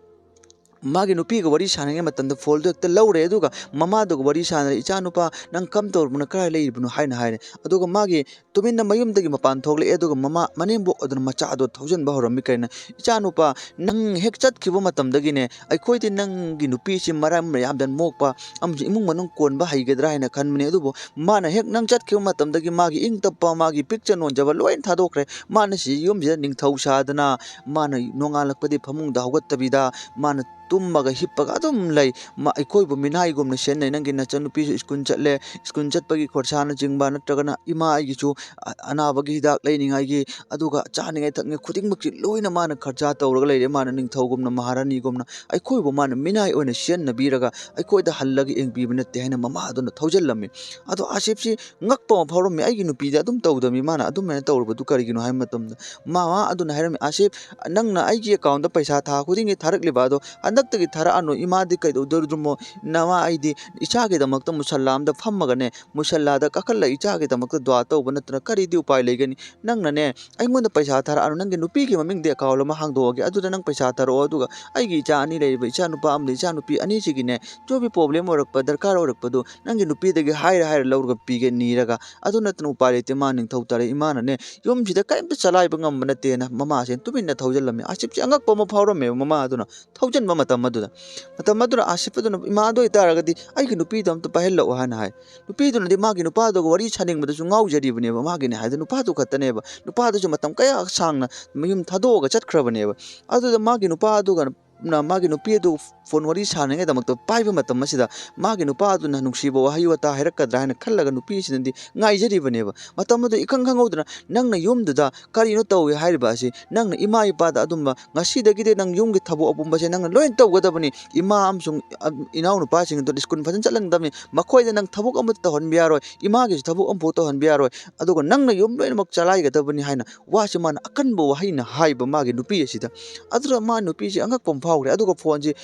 ꯃꯥꯒꯤ ꯅꯨꯄꯤꯒ ꯋꯥꯔꯤ ꯁꯥꯟꯅꯉꯩ ꯃꯇꯝꯗ ꯐꯣꯟꯗꯨ ꯍꯦꯛꯇ ꯂꯧꯔꯦ, ꯑꯗꯨꯒ ꯃꯃꯥꯗꯨꯒ ꯋꯥꯔꯤ ꯁꯥꯟꯅꯔꯦ, "ꯏꯆꯥꯅꯨꯄꯥ, ꯅꯪ ꯀꯝ ꯇꯧꯔꯕꯅꯣ, ꯀꯗꯥꯏ ꯂꯩꯔꯤꯕꯅꯣ?" ꯍꯥꯏꯅ ꯍꯥꯏꯔꯦ꯫ ꯑꯗꯨꯒ ꯃꯥꯒꯤ ꯇꯨꯃꯤꯟꯅ ꯃꯌꯨꯝꯗꯒꯤ ꯃꯄꯥꯟ ꯊꯣꯛꯂꯛꯑꯦ, ꯑꯗꯨꯒ ꯃꯃꯥ, ꯃꯅꯦꯝꯕꯣꯛ ꯑꯗꯨꯅ ꯃꯆꯥꯗꯣ ꯊꯧꯖꯤꯟꯕ ꯍꯧꯔꯝꯃꯤ꯫ ꯀꯩꯅꯣ, "ꯏꯆꯥꯅꯨꯄꯥ, ꯅꯪ ꯍꯦꯛ ꯆꯠꯈꯤꯕ ꯃꯇꯝꯗꯒꯤꯅꯦ, ꯑꯩꯈꯣꯏꯗꯤ ꯅꯪꯒꯤ ꯅꯨꯄꯤꯁꯤ ꯃꯔꯝ ꯌꯥꯝꯅ ꯃꯣꯛꯄ ꯑꯃꯁꯨꯡ ꯏꯃꯨꯡ ꯃꯅꯨꯡ ꯀꯣꯟꯕ ꯍꯩꯒꯗ꯭ꯔꯥ ꯍꯥꯏꯅ ꯈꯟꯕꯅꯦ, ꯑꯗꯨꯕꯨ ꯃꯥꯅ ꯍꯦꯛ ꯅꯪ ꯆꯠꯈꯤꯕ ꯃꯇꯝꯗꯒꯤ ꯃꯥꯒꯤ ꯏꯪ ꯇꯞꯄ, ꯃꯥꯒꯤ ꯄꯤꯛꯆ ꯅꯣꯟꯖꯕ ꯂꯣꯏꯅ ꯊꯥꯗꯣꯛꯈ꯭ꯔꯦ꯫ ꯃꯥꯅ ꯁꯤ ꯌꯨꯝꯁꯤꯗ ꯅꯤꯡꯊꯧ ꯁꯥꯗꯅ, ꯃꯥꯅ ꯅꯣꯡꯉꯥꯜꯂꯛꯄꯗꯤ ꯐꯃꯨꯡꯗ ꯍꯧꯒꯠꯇꯕꯤꯗ, ꯃꯥꯅ ꯇꯨꯝꯃꯒ ꯍꯤꯞꯄꯒ ꯑꯗꯨꯝ ꯂꯩ꯫ ꯃꯥ ꯑꯩꯈꯣꯏꯕꯨ ꯃꯤꯅꯥꯏꯒꯨꯝꯅ ꯁꯦꯟꯅꯩ꯫ ꯅꯪꯒꯤ ꯅꯆꯟꯅꯨꯄꯤꯁꯨ ꯁ꯭ꯀꯨꯜ ꯆꯠꯂꯦ, ꯁ꯭ꯀꯨꯜ ꯆꯠꯄꯒꯤ ꯈꯣꯔꯁꯥꯅꯆꯤꯡꯕ, ꯅꯠꯇ꯭ꯔꯒꯅ ꯏꯃꯥ ꯑꯩꯒꯤꯁꯨ ꯑ-, ꯑꯅꯥꯕꯒꯤ ꯍꯤꯗꯥꯛ ꯂꯩꯅꯤꯡꯉꯥꯏꯒꯤ, ꯑꯗꯨꯒ ꯆꯥꯅꯤꯡꯉꯥꯏ ꯊꯛꯅꯤꯡꯉꯥꯏ ꯈꯨꯗꯤꯡꯃꯛꯁꯤ ꯂꯣꯏꯅ ꯃꯥꯅ ꯈꯔꯆꯥ ꯇꯧꯔꯒ ꯂꯩꯔꯦ꯫ ꯃꯥꯅ ꯅꯤꯡꯊꯧꯒꯨꯝꯅ, ꯃꯍꯥꯔꯥꯅꯤꯒꯨꯝꯅ ꯑꯩꯈꯣꯏꯕꯨ ꯃꯥꯅ ꯃꯤꯅꯥꯏ ꯑꯣꯏꯅ ꯁꯤꯖꯤꯟꯅꯕꯤꯔꯒ ꯑꯩꯈꯣꯏꯗ ꯍꯜꯂꯒ ꯌꯦꯡꯕꯤꯕ ꯅꯠꯇꯦ" ꯍꯥꯏꯅ ꯃꯃꯥ ꯑꯗꯨꯅ ꯊꯧꯖꯤꯜꯂꯝꯃꯤ꯫ ꯑꯗꯣ ꯑꯥꯁꯤꯐꯁꯤ ꯉꯛꯄ ꯑꯃ ꯐꯥꯎꯔꯝꯃꯤ, "ꯑꯩꯒꯤ ꯅꯨꯄꯤꯗꯤ ꯑꯗꯨꯝ ꯇꯧꯗꯕꯅꯤ, ꯃꯥꯅ ꯑꯗꯨꯝ ꯍꯥꯏꯅ ꯇꯧꯔꯨꯕꯗꯨ ꯀꯔꯤꯒꯤꯅꯣ?" ꯍꯥꯏꯕ ꯃꯇꯝꯗ ꯃꯃꯥ ꯑꯗꯨꯅ ꯍꯥꯏꯔꯝꯃꯤ, "ꯑꯥꯁꯤꯐ, ꯅꯪꯅ ꯑꯩꯒꯤ ꯑꯦꯀꯥꯎꯟꯗ ꯄꯩꯁꯥ ꯊꯥ ꯈꯨꯗꯤꯡꯒꯤ ꯊꯥꯔꯛꯂꯤꯕ ꯑꯗꯣ ꯍꯟꯗꯛ ꯇꯒꯤ ꯊꯥꯔꯛꯑꯅꯨ, ꯏꯃꯥꯗꯤ ꯀꯩꯗꯧꯗꯣꯔꯤꯃꯣ? ꯅꯃꯥ ꯑꯩꯗꯤ ꯏꯆꯥꯒꯤꯗꯃꯛꯇ ꯃꯨꯁꯜꯂꯥ ꯑꯃꯗ ꯐꯝꯃꯒꯅꯦ, ꯃꯨꯁꯜꯂꯥꯗ ꯀꯥꯈꯠꯂ ꯏꯆꯥꯒꯤꯗꯃꯛꯇ ꯗꯨꯋꯥ ꯇꯧꯕ ꯅꯠꯇꯅ ꯀꯔꯤꯗꯤ ꯎꯄꯥꯏ ꯂꯩꯒꯅꯤ? ꯅꯪꯅꯅꯦ, ꯑꯩꯉꯣꯟꯗ ꯄꯩꯁꯥ ꯊꯥꯔꯛꯑꯅꯨ, ꯅꯪꯒꯤ ꯅꯨꯄꯤꯒꯤ ꯃꯃꯤꯡꯗ ꯑꯦꯀꯥꯎꯟ ꯑꯃ ꯍꯥꯡꯗꯣꯛꯑꯒꯦ, ꯑꯗꯨꯗ ꯅꯪ ꯄꯩꯁꯥ ꯊꯥꯔꯛꯑꯣ, ꯑꯗꯨꯒ ꯑꯩꯒꯤ ꯏꯆꯥ ꯑꯅꯤ ꯂꯩꯔꯤꯕ, ꯏꯆꯥ ꯅꯨꯄꯥ ꯑꯃꯗꯤ ꯏꯆꯥ ꯅꯨꯄꯤ ꯑꯅꯤꯁꯤꯒꯤꯅꯦ, ꯆꯣꯕꯤ ꯄ꯭ꯔꯣꯕ꯭ꯂꯦꯝ ꯑꯣꯏꯔꯛꯄ, ꯗꯔꯀꯥꯔ ꯑꯣꯏꯔꯛꯄꯗꯨ ꯅꯪꯒꯤ ꯅꯨꯄꯤꯗꯒꯤ ꯍꯥꯏꯔ ꯍꯥꯏꯔ ꯂꯧꯔꯒ ꯄꯤꯒꯦ ꯅꯤꯔꯒ꯫ ꯑꯗꯨ ꯅꯠꯇꯅ ꯎꯄꯥꯏ ꯂꯩꯇꯦ, ꯃꯥ ꯅꯤꯡꯊꯧ ꯇꯥꯔꯦ, ꯏꯃꯥꯅꯅꯦ ꯌꯨꯝꯁꯤꯗ ꯀꯔꯤꯝꯇ ꯆꯂꯥꯏꯕ ꯉꯝꯕ ꯅꯠꯇꯦꯅ ꯃꯃꯥꯁꯦ ꯇꯨꯃꯤꯟꯅ ꯊꯧꯖꯤꯜꯂꯝꯃꯤ꯫ ꯑꯥꯁꯤꯐꯁꯦ ꯑꯉꯛꯄ ꯑꯃ ꯐꯥꯎꯔꯝꯃꯦꯕ ꯃꯃꯥ ꯑꯗꯨꯅ ꯊꯧꯖꯤꯟꯕ ꯃꯇꯝ ꯑꯗꯨꯗ꯫ ꯃꯇꯝ ꯑꯗꯨꯗ ꯑꯥꯁꯤꯐ ꯑꯗꯨꯅ, "ꯏꯃꯥ, ꯑꯗꯨ ꯑꯣꯏꯇꯥꯔꯒꯗꯤ ꯑꯩꯒꯤ ꯅꯨꯄꯤꯗꯣ ꯑꯝꯇ ꯄꯥꯏꯍꯜꯂꯛꯑꯣ" ꯍꯥꯏꯅ ꯍꯥꯏ꯫ ꯅꯨꯄꯤꯗꯨꯅꯗꯤ ꯃꯥꯒꯤ ꯅꯨꯄꯥꯗꯨꯒ ꯋꯥꯔꯤ ꯁꯥꯅꯤꯡꯕꯗꯁꯨ ꯉꯥꯎꯖꯔꯤꯕꯅꯦꯕ, ꯃꯥꯒꯤꯅꯦ ꯍꯥꯏꯗ ꯅꯨꯄꯥꯗꯨ ꯈꯛꯇꯅꯦꯕ꯫ ꯅꯨꯄꯥꯗꯨꯁꯨ ꯃꯇꯝ ꯀꯌꯥ ꯁꯥꯡꯅ ꯃꯌꯨꯝ ꯊꯥꯗꯣꯛꯑꯒ ꯆꯠꯈ꯭ꯔꯕꯅꯦꯕ꯫ ꯑꯗꯨꯗ ꯃꯥꯒꯤ ꯅꯨꯄꯥ ꯑꯗꯨꯒ ꯅ-, ꯃꯥꯒꯤ ꯅꯨꯄꯤ ꯑꯗꯨ ꯐꯣꯟ ꯋꯥꯔꯤ ꯁꯥꯟꯅꯉꯩꯗꯃꯛꯇ ꯄꯥꯏꯕ ꯃꯇꯝ ꯑꯁꯤꯗ ꯃꯥꯒꯤ ꯅꯨꯄꯥ ꯑꯗꯨꯅ ꯅꯨꯡꯁꯤꯕ ꯋꯥꯍꯩ ꯋꯥꯇꯥ ꯍꯥꯏꯔꯛꯀꯗ꯭ꯔꯥ ꯍꯥꯏꯅ ꯈꯜꯂꯒ ꯅꯨꯄꯤꯁꯤꯅꯗꯤ ꯉꯥꯏꯖꯔꯤꯕꯅꯦꯕ꯫ ꯃꯇꯝ ꯑꯗꯨ ꯏꯈꯪ ꯈꯪꯍꯧꯗꯅ ꯅꯪꯅ ꯌꯨꯝꯗꯨꯗ ꯀꯔꯤꯅꯣ ꯇꯧꯏ ꯍꯥꯏꯔꯤꯕ ꯑꯁꯤ? ꯅꯪꯅ ꯏꯃꯥ ꯏꯄꯥꯗ ꯑꯗꯨꯝꯕ, ꯉꯁꯤꯗꯒꯤꯗꯤ ꯅꯪ ꯌꯨꯝꯒꯤ ꯊꯕꯛ ꯑꯄꯨꯝꯕꯁꯦ ꯅꯪꯅ ꯂꯣꯏꯅ ꯇꯧꯒꯗꯕꯅꯤ꯫ ꯏꯃꯥ ꯑꯃꯁꯨꯡ, ꯑ, ꯏꯅꯥꯎꯅꯨꯄꯥꯁꯤꯡ ꯑꯗꯨ ꯁ꯭ꯀꯨꯜ ꯐꯖꯅ ꯆꯠꯍꯟꯒꯗꯕꯅꯤ꯫ ꯃꯈꯣꯏꯗ ꯅꯪ ꯊꯕꯛ ꯑꯃꯠꯇ ꯇꯧꯍꯟꯕ ꯌꯥꯔꯣꯏ꯫ ꯏꯃꯥꯒꯤꯁꯨ ꯊꯕꯛ ꯑꯃꯐꯥꯎ ꯇꯧꯍꯟꯕ ꯌꯥꯔꯣꯏ꯫ ꯑꯗꯨꯒ ꯅꯪꯅ ꯌꯨꯝ ꯂꯣꯏꯅꯃꯛ ꯆꯂꯥꯏꯒꯗꯕꯅꯤ ꯍꯥꯏꯅ ꯋꯥꯁꯤ ꯃꯥꯅ ꯑꯀꯟꯕ ꯋꯥꯍꯩꯅ ꯍꯥꯏꯕ ꯃꯥꯒꯤ ꯅꯨꯄꯤ ꯑꯁꯤꯗ꯫ ꯑꯗꯨꯗ ꯃꯥ ꯅꯨꯄꯤꯁꯤ ꯑꯉꯛꯄ ꯑꯃ ꯐꯥꯎꯈ꯭ꯔꯦ꯫ ꯑꯗꯨꯒ ꯐꯣꯟꯁꯤ,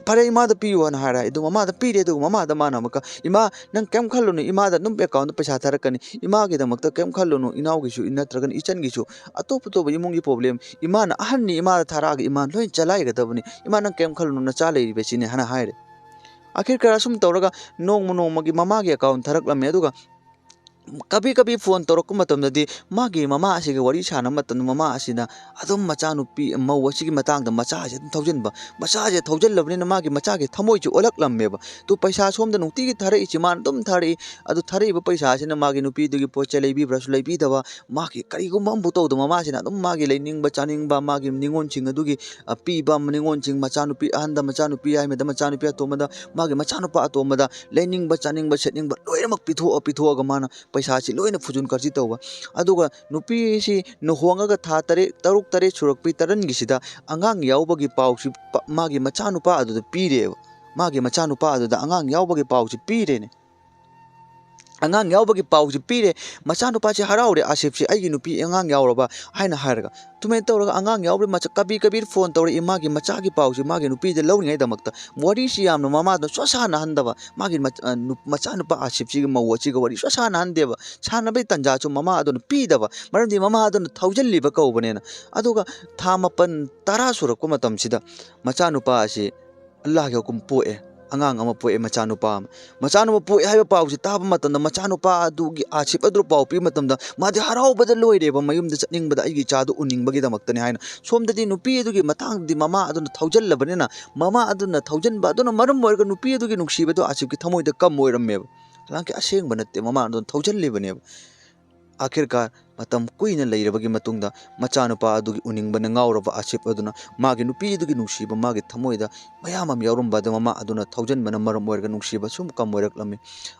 "ꯐꯔꯦ, ꯏꯃꯥꯗ ꯄꯤꯌꯨ" ꯍꯥꯏꯅ ꯍꯥꯏꯔꯦ꯫ ꯑꯗꯨ ꯃꯃꯥꯗ ꯄꯤꯔꯦ꯫ ꯑꯗꯨꯒ ꯃꯃꯥꯗ ꯃꯥꯅ ꯑꯃꯨꯛꯀ, "ꯏꯃꯥ, ꯅꯪ ꯀꯩꯝ ꯈꯜꯂꯨꯅꯨ, ꯏꯃꯥꯗ ꯑꯗꯨꯝ ꯑꯦꯀꯥꯎꯟꯗ ꯄꯩꯁꯥ ꯊꯥꯔꯛꯀꯅꯤ꯫ ꯏꯃꯥꯒꯤꯗꯃꯛꯇ ꯀꯩꯝ ꯈꯜꯂꯨꯅꯨ, ꯏꯅꯥꯎꯒꯤꯁꯨ ꯅꯠꯇ꯭ꯔꯒꯅ ꯏꯆꯟꯒꯤꯁꯨ, ꯑꯇꯣꯞ ꯑꯇꯣꯞꯄ ꯏꯃꯨꯡꯒꯤ ꯄ꯭ꯔꯣꯕ꯭ꯂꯦꯝ, ꯏꯃꯥꯅ ꯑꯍꯟꯅꯤ, ꯏꯃꯥꯗ ꯊꯥꯔꯛꯑꯒ ꯏꯃꯥꯅ ꯂꯣꯏ ꯆꯂꯥꯏꯒꯗꯕꯅꯤ꯫ ꯏꯃꯥ, ꯅꯪ ꯀꯩꯝ ꯈꯜꯂꯨꯅꯨ, ꯅꯆꯥ ꯂꯩꯔꯤꯕꯁꯤꯅꯤ" ꯍꯥꯏꯅ ꯍꯥꯏꯔꯦ꯫ ꯑꯈꯤꯔ ꯈꯔ ꯁꯨꯝ ꯇꯧꯔꯒ ꯅꯣꯡꯃ ꯅꯣꯡꯃꯒꯤ ꯃꯃꯥꯒꯤ ꯑꯦꯀꯥꯎꯟ ꯊꯥꯔꯛꯂꯝꯃꯦ꯫ ꯑꯗꯨꯒ ꯀꯕꯤ ꯀꯕꯤ ꯐꯣꯟ ꯇꯧꯔꯛꯄ ꯃꯇꯝꯗꯗꯤ ꯃꯥꯒꯤ ꯃꯃꯥ ꯑꯁꯤꯒ ꯋꯥꯔꯤ ꯁꯥꯟꯅꯕ ꯃꯇꯝꯗ ꯃꯃꯥ ꯑꯁꯤꯅ ꯑꯗꯨꯝ ꯃꯆꯥꯅꯨꯄꯤ, ꯃꯧ ꯑꯁꯤꯒꯤ ꯃꯇꯥꯡꯗ ꯃꯆꯥꯁꯦ ꯑꯗꯨꯝ ꯊꯧꯖꯤꯟꯕ, ꯃꯆꯥꯁꯦ ꯊꯧꯖꯤꯜꯂꯕꯅꯤꯅ ꯃꯥꯒꯤ ꯃꯆꯥꯒꯤ ꯊꯃꯣꯏꯁꯦ ꯑꯣꯜꯂꯛꯂꯝꯃꯦꯕ꯫ ꯇꯨ ꯄꯩꯁꯥ ꯁꯣꯝꯗ ꯅꯨꯡꯇꯤꯒꯤ ꯊꯥꯔꯛꯏꯁꯤ ꯃꯥꯅ ꯑꯗꯨꯝ ꯊꯥꯔꯛꯏ꯫ ꯑꯗꯨ ꯊꯥꯔꯛꯏꯕ ꯄꯩꯁꯥꯁꯤꯅ ꯃꯥꯒꯤ ꯅꯨꯄꯤꯗꯨꯒꯤ ꯄꯣꯠ ꯆꯩ ꯂꯩꯕꯤꯕ꯭ꯔꯥꯁꯨ ꯂꯩꯕꯤꯗꯕ, ꯃꯥꯒꯤ ꯀꯔꯤꯒꯨꯝꯕ ꯑꯃꯐꯥꯎ ꯇꯧꯗꯕ, ꯃꯃꯥꯁꯤꯅ ꯑꯗꯨꯝ ꯃꯥꯒꯤ ꯂꯩꯅꯤꯡꯕ ꯆꯥꯅꯤꯡꯕ, ꯃꯥꯒꯤ ꯅꯤꯉꯣꯜꯁꯤꯡ ꯑꯗꯨꯒꯤ, ꯑ, ꯄꯤꯕ, ꯅꯤꯉꯣꯜꯁꯤꯡ, ꯃꯆꯥꯅꯨꯄꯤ ꯑꯍꯟꯗ, ꯃꯆꯥꯅꯨꯄꯤ ꯌꯥꯏꯃꯗ, ꯃꯆꯥꯅꯨꯄꯤ ꯑꯇꯣꯝꯕꯗ, ꯃꯥꯒꯤ ꯃꯆꯥꯅꯨꯄꯥ ꯑꯇꯣꯝꯕꯗ ꯂꯩꯅꯤꯡꯕ ꯆꯥꯅꯤꯡꯕ ꯁꯦꯠꯅꯤꯡꯕ ꯂꯣꯏꯅꯃꯛ ꯄꯤꯊꯣꯛꯑ ꯄꯤꯊꯣꯛꯑꯒ ꯃꯥꯅ ꯄꯩꯁꯥꯁꯤ ꯂꯣꯏꯅ ꯐꯨꯖꯨꯟ ꯈꯔꯁꯤ ꯇꯧꯕ꯫ ꯑꯗꯨꯒ ꯅꯨꯄꯤꯁꯤ ꯂꯨꯍꯣꯡꯉꯒ ꯊꯥ ꯇꯔꯦꯠ, ꯇꯔꯨꯛ ꯇꯔꯦꯠ ꯁꯨꯔꯛꯄꯤ ꯇꯔꯟꯒꯤꯁꯤꯗ ꯑꯉꯥꯡ ꯌꯥꯎꯕꯒꯤ ꯄꯥꯎꯁꯤ ꯄ-, ꯃꯥꯒꯤ ꯃꯆꯥꯅꯨꯄꯥ ꯑꯗꯨꯗ ꯄꯤꯔꯦꯕ꯫ ꯃꯥꯒꯤ ꯃꯆꯥꯅꯨꯄꯥ ꯑꯗꯨꯗ ꯑꯉꯥꯡ ꯌꯥꯎꯕꯒꯤ ꯄꯥꯎꯁꯤ ꯄꯤꯔꯦꯅꯦ꯫ ꯑꯉꯥꯡ ꯌꯥꯎꯕꯒꯤ ꯄꯥꯎꯁꯤ ꯄꯤꯔꯦ꯫ ꯃꯆꯥꯅꯨꯄꯥꯁꯤ ꯍꯔꯥꯎꯔꯦ, "ꯑꯥꯁꯤꯐꯁꯤ ꯑꯩꯒꯤ ꯅꯨꯄꯤ ꯑꯉꯥꯡ ꯌꯥꯎꯔꯕ" ꯍꯥꯏꯅ ꯍꯥꯏꯔꯒ꯫ ꯑꯗꯨꯃꯥꯏꯅ ꯇꯧꯔꯒ ꯑꯉꯥꯡ ꯌꯥꯎꯕꯒꯤ ꯃꯆꯥ ꯀꯕꯤ ꯀꯕꯤꯔ ꯐꯣꯟ ꯇꯧꯔꯛꯏ, ꯃꯥꯒꯤ ꯃꯆꯥꯒꯤ ꯄꯥꯎꯁꯤ ꯃꯥꯒꯤ ꯅꯨꯄꯤꯗ ꯂꯧꯔꯤꯉꯩꯗꯃꯛꯇ꯫ ꯋꯥꯔꯤꯁꯤ ꯌꯥꯝꯅ ꯃꯃꯥꯗ ꯁꯨꯛꯁꯥꯟꯅꯍꯟꯗꯕ, ꯃꯥꯒꯤ ꯃꯆ-, ꯑ, ꯅꯨ-, ꯃꯆꯥꯅꯨꯄꯥ ꯑꯥꯁꯤꯐꯁꯤꯒꯤ ꯃꯧ ꯑꯁꯤꯒ ꯋꯥꯔꯤ ꯁꯨꯛꯁꯥꯟꯅꯍꯟꯗꯦꯕ꯫ ꯁꯥꯟꯅꯕꯒꯤ ꯇꯥꯟꯖꯥꯁꯨ ꯃꯃꯥ ꯑꯗꯨꯅ ꯄꯤꯗꯕ, ꯃꯔꯝꯗꯤ ꯃꯃꯥ ꯑꯗꯨꯅ ꯊꯧꯖꯤꯜꯂꯤꯕ ꯀꯧꯕꯅꯤꯅ꯫ ꯑꯗꯨꯒ ꯊꯥ ꯃꯥꯄꯟ ꯇꯔꯥ ꯁꯨꯔꯛꯄ ꯃꯇꯝꯁꯤꯗ ꯃꯆꯥꯅꯨꯄꯥ ꯑꯁꯤ ꯑꯜꯂꯥꯍꯒꯤ ꯍꯨꯀꯨꯝ ꯄꯣꯛꯑꯦ꯫ ꯑꯉꯥꯡ ꯑꯃ ꯄꯣꯛꯑꯦ, ꯃꯆꯥꯅꯨꯄꯥ ꯑꯃ꯫ ꯃꯆꯥꯅꯨꯄꯥ ꯄꯣꯛꯑꯦ ꯍꯥꯏꯕ ꯄꯥꯎꯁꯤ ꯇꯥꯕ ꯃꯇꯝꯗ, ꯃꯆꯥꯅꯨꯄꯥ ꯑꯗꯨꯒꯤ ꯑꯥꯁꯤꯐ ꯑꯗꯨ ꯄꯥꯎ ꯄꯤꯕ ꯃꯇꯝꯗ, ꯃꯥꯗꯤ ꯍꯔꯥꯎꯕꯗ ꯂꯣꯏꯔꯦꯕ, ꯃꯌꯨꯝꯗ ꯆꯠꯅꯤꯡꯕꯗ, "ꯑꯩꯒꯤ ꯏꯆꯥꯗꯨ ꯎꯅꯤꯡꯕꯒꯤꯗꯃꯛꯇꯅꯤ" ꯍꯥꯏꯅ꯫ ꯁꯣꯝꯗꯗꯤ ꯅꯨꯄꯤ ꯑꯗꯨꯒꯤ ꯃꯇꯥꯡꯗꯗꯤ ꯃꯃꯥ ꯑꯗꯨꯅ ꯊꯧꯖꯜꯂꯕꯅꯤꯅ, ꯃꯃꯥ ꯑꯗꯨꯅ ꯊꯧꯖꯟꯕ ꯑꯗꯨꯅ ꯃꯔꯝ ꯑꯣꯏꯔꯒ ꯅꯨꯄꯤ ꯑꯗꯨꯒꯤ ꯅꯨꯡꯁꯤꯕꯗꯨ ꯑꯥꯁꯤꯐꯀꯤ ꯊꯃꯣꯏꯗ ꯀꯝ ꯑꯣꯏꯔꯝꯃꯦꯕ꯫ ꯍꯥꯂꯥꯡꯀꯤ ꯑꯁꯦꯡꯕ ꯅꯠꯇꯦ, ꯃꯃꯥ ꯑꯗꯨꯅ ꯊꯧꯖꯜꯂꯤꯕꯅꯦꯕ꯫ ꯑꯥꯈꯤꯔꯀꯥꯔ ꯃꯇꯝ ꯀꯨꯏꯅ ꯂꯩꯔꯕꯒꯤ ꯃꯇꯨꯡꯗ, ꯃꯆꯥꯅꯨꯄꯥ ꯑꯗꯨꯒꯤ ꯎꯅꯤꯡꯕꯅ ꯉꯥꯎꯔꯕ ꯑꯥꯁꯤꯐ ꯑꯗꯨꯅ ꯃꯥꯒꯤ ꯅꯨꯄꯤ ꯑꯗꯨꯒꯤ ꯅꯨꯡꯁꯤꯕ ꯃꯥꯒꯤ ꯊꯃꯣꯏꯗ ꯃꯌꯥꯝ ꯑꯃ ꯌꯥꯎꯔꯝꯕ ꯑꯗꯨ ꯃꯃꯥ ꯑꯗꯨꯅ ꯊꯧꯖꯟꯕꯅ ꯃꯔꯝ ꯑꯣꯏꯔꯒ ꯅꯨꯡꯁꯤꯕ ꯁꯨꯝ ꯀꯝ ꯑꯣꯏꯔꯛꯂꯝꯃꯤ꯫